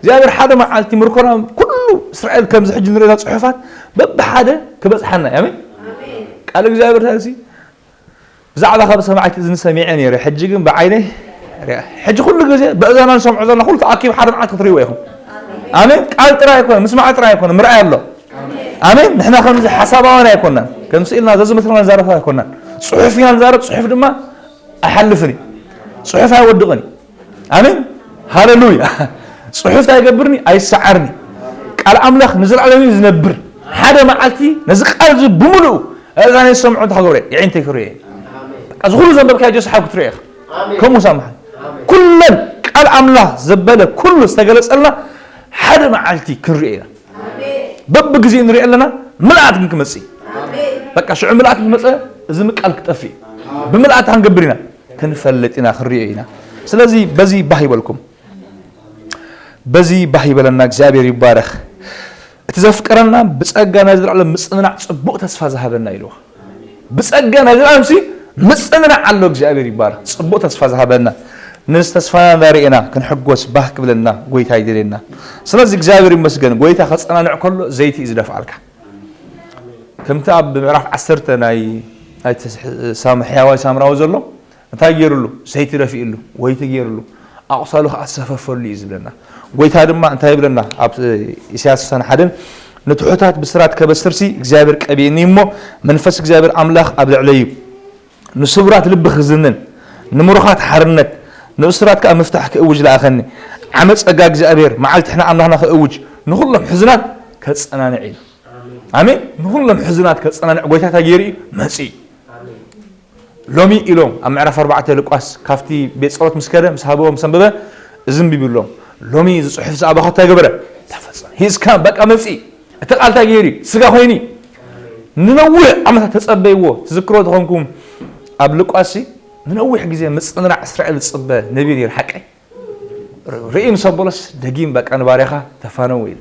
እግዚኣብሔር ሓደ መዓልቲ ምርኮና ኩሉ እስራኤል ከምዚ ሕጂ ንሪኦ ጽሑፋት በብሓደ ክበጽሓና እዩ። ኣሜን። ቃል እግዚኣብሔር ታዚ ብዛዕባ ካብ ሰማዕቲ እዝኒ ሰሚዐ ነይረ፣ ሕጂ ግን ብዓይነይ ሪኣ። ሕጂ ኩሉ ግዜ ብእዛና ንሰምዖ ዘለና ኩሉ ተኣኪቡ ሓደ መዓልቲ ክትርእይዎ ኢኹም። ኣሜን። ቃል ጥራይ ኣይኮነን፣ ምስማዕ ጥራይ ኣይኮነን፣ ምርኣይ ኣሎ። ኣሜን። ንሕና ከምዚ ሓሳባውያን ኣይኮናን፣ ከም ስኢልና ዘዝመስለና ንዛረብ ኣይኮናን። ጽሑፍ ኢና ንዛረብ፣ ጽሑፍ ድማ ኣይሓልፍን እዩ። ጽሑፍ ኣይወድቕን እዩ። ኣሜን። ሃሌሉያ። ጽሑፍ ኣይገብርኒ ኣይሰዓርኒ። ቃል ኣምላኽ ንዘለዓለም እዩ ዝነብር። ሓደ መዓልቲ ነዚ ቃል እዚ ብምሉኡ እዛ ናይ ሰምዑ እንታይ ክገብረ የዒንተይ ክርእየ። በቃ እዚ ኩሉ ዘንበብካዮ ጆስ ሓብ ክትርእየ ኢኻ። ከምኡ ሳምሓ ኩለን ቃል ኣምላኽ ዘበለ ኩሉ ዝተገለጸልና ሓደ መዓልቲ ክንርእየ ኢና። በብግዜ ንሪኦ ኣለና። ምልኣት ግን ክመጽእ እዩ። በቃ ሽዑ ምልኣት ምስ መጸ እዚ ምቃል ክጠፍእ እዩ። ብምልኣት ክንገብር ኢና። ክንፈልጥ ኢና፣ ክንሪኦ ኢና። ስለዚ በዚ ባህ ይበልኩም፣ በዚ ባህ ይበለና። እግዚኣብሔር ይባረኽ። እቲ ዘፍቀረና ብጸጋ ናይ ዘለዓለም ምጽንናዕ ጽቡቕ ተስፋ ዝሃበና ኢልዎ። ብጸጋ ናይ ዘለዓለም ሲ ምጽንናዕ ኣሎ። እግዚኣብሔር ይባረኽ። ጽቡቕ ተስፋ ዝሃበና፣ ነዚ ተስፋና እንዳርኤና ክንሕጎስ ባህ ክብለና ጎይታ ይደልየና። ስለዚ እግዚኣብሔር ይመስገን። ጎይታ ከጸናንዕ ከሎ ዘይቲ እዩ ዝደፍኣልካ። ከምቲ ኣብ ምዕራፍ ዓሰርተ ናይ ናይ ተስ- ሳም- ሕያዋይ ሳምራዊ ዘሎ እንታይ ገይሩሉ? ዘይቲ ደፊእሉ፣ ወይቲ ገይሩሉ፣ ኣቑሳሉ ከዓ ሰፈፈሉ እዩ ዝብለና። ጎይታ ድማ እንታይ ይብለና? ኣብ እ፣ ኢሳያስ ስሳን ሓደን ንትሑታት ብስራት ከበስርሲ እግዚኣብሔር ቀቢእኒ እሞ መንፈስ እግዚኣብሔር ኣምላኽ ኣብ ልዕለይ እዩ። ንስቡራት ልቢ ክዝንን ንምሩኻት ሓርነት ንእሱራት ከዓ ምፍታሕ ክእውጅ ለኣኸኒ። ዓመት ጸጋ እግዚኣብሔር መዓልቲ ሕና ኣምላኽና ክእውጅ ንኹሎም ሕዙናት ከጸናንዕ እዩ። ኣሜን። ንኹሎም ሕዙናት ከጸናንዕ ጎይታ እንታይ ገይሩ እዩ? መጺኡ። ሎሚ ኢሎም ኣብ ምዕራፍ ኣርባዕተ ሉቃስ ካብቲ ቤት ጸሎት ምስ ከደ ምስ ሃበዎም ምስ ኣንበበ እዚ ኣንቢብሎም። ሎሚ እዚ ጽሑፍ እዚ ኣባኻ እንታይ ገበረ? ተፈጸመ። ሂዝካ በቃ መጺ። እቲ ቃል እንታይ ገይሩ እዩ? ስጋ ኮይኑ እዩ። ንነዊሕ ዓመታት ተጸበይዎ። ትዝክሮ ተኾንኩም ኣብ ሉቃስ ንነዊሕ ግዜ ምጽንናዕ እስራኤል ዝጽበ ነቢ ነይሩ ሓቀይ። ርእዩ ምስ ኣበሎስ ደጊም በቃ ንባርያኻ ተፋነው ኢሉ።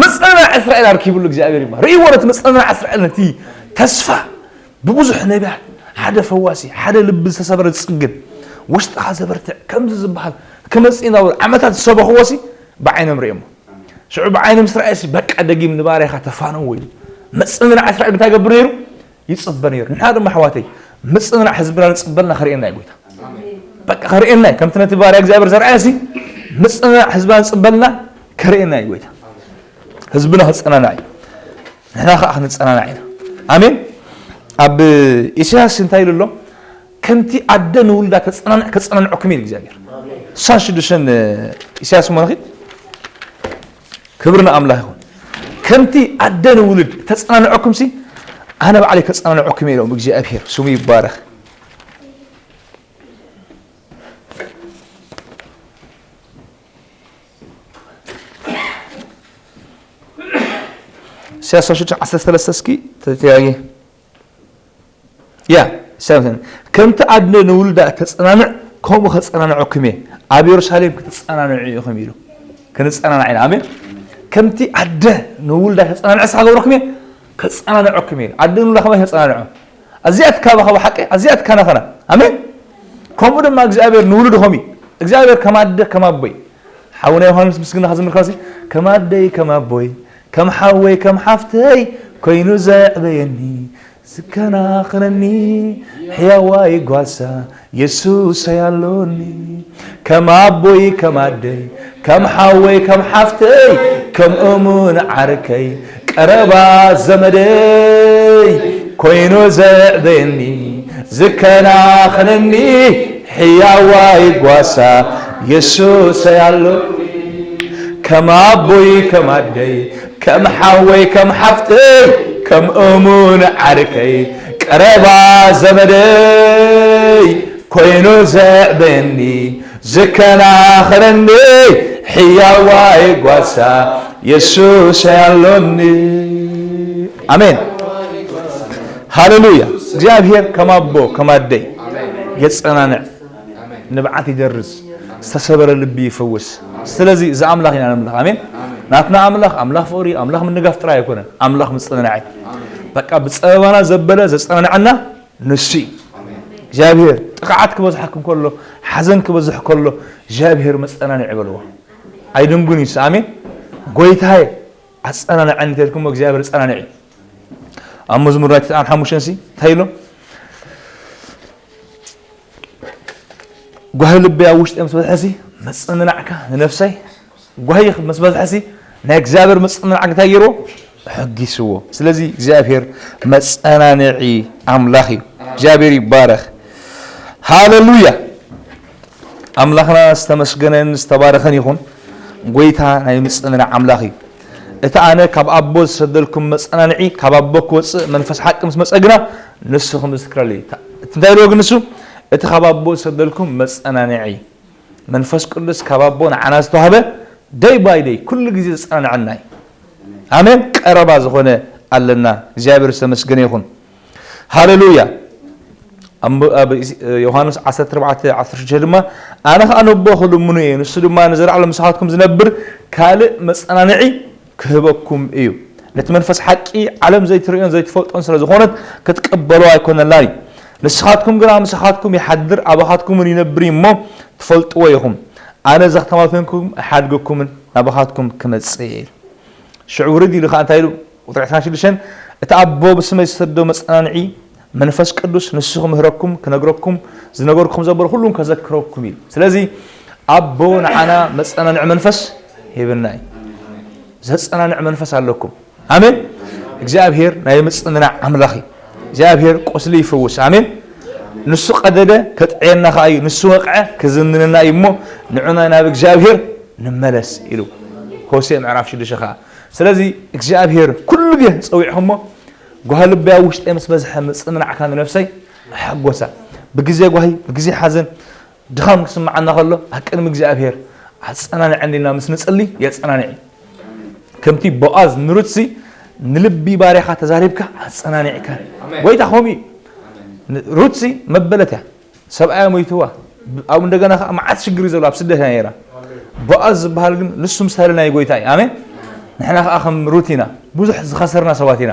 ምጽንናዕ እስራኤል ኣርኪብሉ እግዚኣብሔር ይባርክ። ርእይዎ ነቲ ምጽንናዕ እስራኤል ነቲ ተስፋ ብብዙሕ ነቢያት ሓደ ፈዋሲ ሓደ ልቢ ዝተሰበረ ዝጽግን ውሽጥኻ ዘበርትዕ ከምዚ ዝበሃል ክመጽእ እናበሉ ዓመታት ዝሰበኽዎ ሲ ብዓይኖም ርእዮሞ። ሽዑ ብዓይኖም ምስ ረኣየ ሲ በቃ ደጊም ንባርያኻ ተፋነው ኢሉ። ምጽንናዕ እስራኤል እንታይ ገብር ነይሩ? ይጽበ ነይሩ። ንሕና ድማ ኣሕዋተይ ምጽንናዕ ህዝብና ዝጽበልና ከርእየና እዩ ጎይታ። በቃ ከርእየና እዩ። ከምቲ ነቲ ባርያ እግዚኣብሔር ዘርኣየ ሲ ምጽንናዕ ህዝብና ዝጽበልና ከርእየና እዩ ጎይታ። ህዝብና ክጸናናዕ እዩ። ንሕና ከዓ ክንጸናናዕ ኢና። ኣሜን። ኣብ ኢሳያስ እንታይ ኢሉ ኣሎ? ከምቲ ኣደ ንውልዳ ተጸናንዕ ከጸናንዐኩም ኢሉ እግዚኣብሔር። ስሳን ሽዱሽተን ኢሳያስ እሞ ንኺድ። ክብሪ ንኣምላኽ ይኹን። ከምቲ ኣደ ንውሉድ ተጸናንዐኩም ሲ ኣነ ባዕለይ ከጸናንዐኩም እየ ኢሎም እግዚኣብሔር ስሙ ይባረኽ። ኢሳያስ ሽዱሽተ ዓሰርተ ሰለስተ እስኪ ተተያየ። ያ ሰብን ከምቲ ኣደ ንውልዳ ተጸናንዕ ከምኡ ከጸናንዐኩም እየ። ኣብ የሩሳሌም ክትጸናንዑ ኢኹም ኢሉ። ክንጸናናዕ ኢና። ኣሜን። ከምቲ ኣደ ንውልዳ ተጸናንዐ ስኻ ገብረኩም እየ ከጸናንዐኩም እየ። ኣደ ንውልዳ ከመይ ተጸናንዖ? ኣዚኣ ትካባኸባ ሓቂ ኣዚኣ ትካናኸና። ኣሜን። ከምኡ ድማ እግዚኣብሔር ንውሉድኹም እዩ። እግዚኣብሔር ከም ኣደ ከም ኣቦይ ሓውና ዮሃንስ ምስግና ከዝምር ከሲ ከም ኣደይ ከም ኣቦይ ከም ሓወይ ከም ሓፍተይ ኮይኑ ዘዕበየኒ ዝከናኸነኒ ሕያዋይ ጓሳ የሱሰይ ኣሎኒ። ከም ኣቦይ ከም ኣደይ ከም ሓወይ ከም ሓፍተይ ከም እሙን ዓርከይ ቀረባ ዘመደይ ኮይኑ ዘዕበየኒ ዝከናኸነኒ ሕያዋይ ጓሳ የሱሰይ ኣሎኒ። ከም ኣቦይ ከም ኣደይ ከም ሓወይ ከም ሓፍተይ ከም እሙን ዓርከይ ቀረባ ዘመደይ ኮይኑ ዘዕበየኒ ዝከናኸነኒ ሕያዋይ ጓሳ የሱስ ኣሎኒ። ኣሜን። ሃሌሉያ። እግዚኣብሔር ከም ኣቦ ከም ኣደይ የጸናንዕ፣ ንብዓት ይደርዝ፣ ዝተሰበረ ልቢ ይፈውስ። ስለዚ እዚ ኣምላኽ ኢና ነምልኽ። ኣሜን። ናትና ኣምላኽ ኣምላኽ ፍቕሪ፣ ኣምላኽ ምንጋፍ ጥራይ ኣይኮነን፣ ኣምላኽ ምጽንናዕ እዩ። በቃ ብጸበባና ዘበለ ዘጸናንዐና ንሱ እዩ። እግዚኣብሔር ጥቕዓት ክበዝሓኩም ከሎ፣ ሓዘን ክበዝሕ ከሎ እግዚኣብሔር መጸናንዒ በልዎ። ኣይድንጉን እዩ። ኣሜን። ጎይታዬ ኣጸናንዐኒ እንተልኩሞ እግዚኣብሔር ጸናንዒ። ኣብ መዝሙር ናይ ትስዓን ሓሙሽተን ሲ እንታይ ኢሎ? ጓሂ ልበይ ኣብ ውሽጢ ምስ በዝሐሲ መጸናንዕካ ንነፍሰይ፣ ጓሂ ምስ በዝሐሲ ናይ እግዚኣብሔር መጸናንዓ እንታይ ገይርዎ? ሕጊስዎ። ስለዚ እግዚኣብሔር መጸናንዒ ኣምላኽ እዩ። እግዚኣብሔር ይባረኽ። ሃሌሉያ። ኣምላኽና ዝተመስገነን ዝተባረኸን ይኹን። ጎይታ ናይ ምጽንናዕ ኣምላኽ እዩ። እቲ ኣነ ካብ ኣቦ ዝሰደልኩም መጸናንዒ ካብ ኣቦ ክወጽእ መንፈስ ሓቂ ምስ መጸ ግና ንሱ ክምስክረሉ እዩ። እቲ እንታይ ኢልዎ ግን ንሱ? እቲ ካብ ኣቦ ዝሰደልኩም መጸናንዒ መንፈስ ቅዱስ ካብ ኣቦ ንዓና ዝተዋህበ ደይ ባይ ደይ ኩሉ ግዜ ዘጸናንዐና እዩ። ኣሜን። ቀረባ ዝኾነ ኣለና። እግዚኣብሔር ዝተመስገነ ይኹን። ሃሌሉያ። ኣብ ኣብ ዮሃንስ ዓሰርተ ኣርባዕተ ዓሰርተ ሽዱሽተ ድማ ኣነ ኸኣ ነቦ ክልምኖ እየ፣ ንሱ ድማ ንዘለዓለም ምሳኻትኩም ዝነብር ካልእ መጸናንዒ ክህበኩም እዩ። ነቲ መንፈስ ሓቂ ዓለም ዘይትርእዮን ዘይትፈልጦን ስለ ዝኾነት ክትቀበሎ ኣይኮነላን እዩ። ንስኻትኩም ግና ምሳኻትኩም ይሓድር ኣባኻትኩምን ይነብር እዩ እሞ ትፈልጥዎ ኢኹም። ኣነ እዛ ከተማ ኮይንኩም ኣይሓድገኩምን ናባኻትኩም ክመጽእ እየ። ሽዑ ውርድ ኢሉ ኸዓ እንታይ ኢሉ? ቁፅሪ ዕስራን ሽዱሽተን እቲ ኣቦ ብስመይ ዝሰዶ መፀናንዒ መንፈስ ቅዱስ ንሱ ክምህረኩም ክነግረኩም ዝነገርኩም ዘበለ ኩሉን ከዘክረኩም እዩ። ስለዚ ኣቦ ንዓና መፀናንዒ መንፈስ ሂብና እዩ። ዘፀናንዕ መንፈስ ኣለኩም። ኣሜን። እግዚኣብሔር ናይ ምፅንናዕ ኣምላኽ እዩ። እግዚኣብሔር ቁስሊ ይፍውስ። ኣሜን። ንሱ ቀደደ ከጥዕየና ከዓ እዩ። ንሱ ወቅዐ ክዝንንና እዩ እሞ ንዑና ናብ እግዚኣብሔር ንመለስ ኢሉ ሆሴዕ ምዕራፍ ሽዱሽተ ከዓ። ስለዚ እግዚኣብሔር ኩሉ ግዜ ጸዊዕኹሞ ጓሂ ልበይ ኣብ ውሽጠይ ምስ በዝሐ ምጽንናዕካ ንነፍሰይ ኣሐጎሳ። ብግዜ ጓሂ ብግዜ ሓዘን ድኻም ክስምዓና ከሎ ኣብ ቅድሚ እግዚኣብሔር ኣጸናንዐኒ ኢልና ምስ ንጽሊ የጸናንዕ። ከምቲ ቦኣዝ ንሩትሲ ንልቢ ባርያኻ ተዛሪብካ ኣጸናኒዕካ። ኣሜን። ጎይታ ከምኡ እዩ። ኣሜን። ን-፣ ሩትሲ መበለት እያ። ሰብኣያ ሞይትዋ። ብ-፣ ኣብኡ እንደገና ከዓ መዓት ሽግር እዩ ዘሎ፣ ኣብ ስደት እያ ነይራ። ኣሜን። ቦኣዝ ዝበሃል ግን ንሱ ምሳሌ ናይ ጎይታ እዩ። ኣሜን። ንሕና ከዓ ከም ሩት ኢና። ብዙሕ ዝኸሰርና ሰባት ኢና።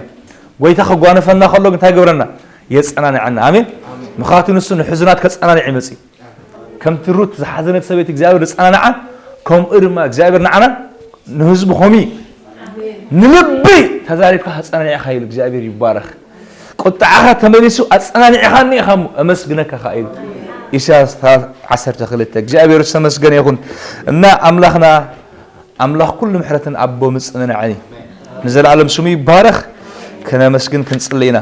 ጎይታ ከጓነፈና ከሎ ግን እንታይ ገብረና? የጸናንዐና። ኣሜን። ኣሜን። ምኽንያቱ ንሱ ንሕዙናት ከጸናንዕ ይመጽእ። ከምቲ ሩት ዝሓዘነት ሰበይቲ እግዚኣብሔር ዝጸናንዓ፣ ከምኡ ድማ እግዚኣብሔር ንዓና ንህዝቡ ኸሚ ንልቢ ተዛሪብካ ኣጸናኒዕኻ ኢሉ እግዚኣብሔር ይባረኽ። ቁጥዓኻ ተመሊሱ ኣጸናኒዕኻኒ ኢኻ እሞ ኣመስግነካ ኸኣ ኢሉ። ኢሳያስ ዓሰርተ ክልተ። እግዚኣብሔር ዝተመስገነ ይኹን። እና ኣምላኽና ኣምላኽ ኩሉ ምሕረትን ኣቦ ምጽንናዕን እዩ። ንዘለኣለም ስሙ ይባረኽ። ክነመስግን ክንጽሊ ኢና።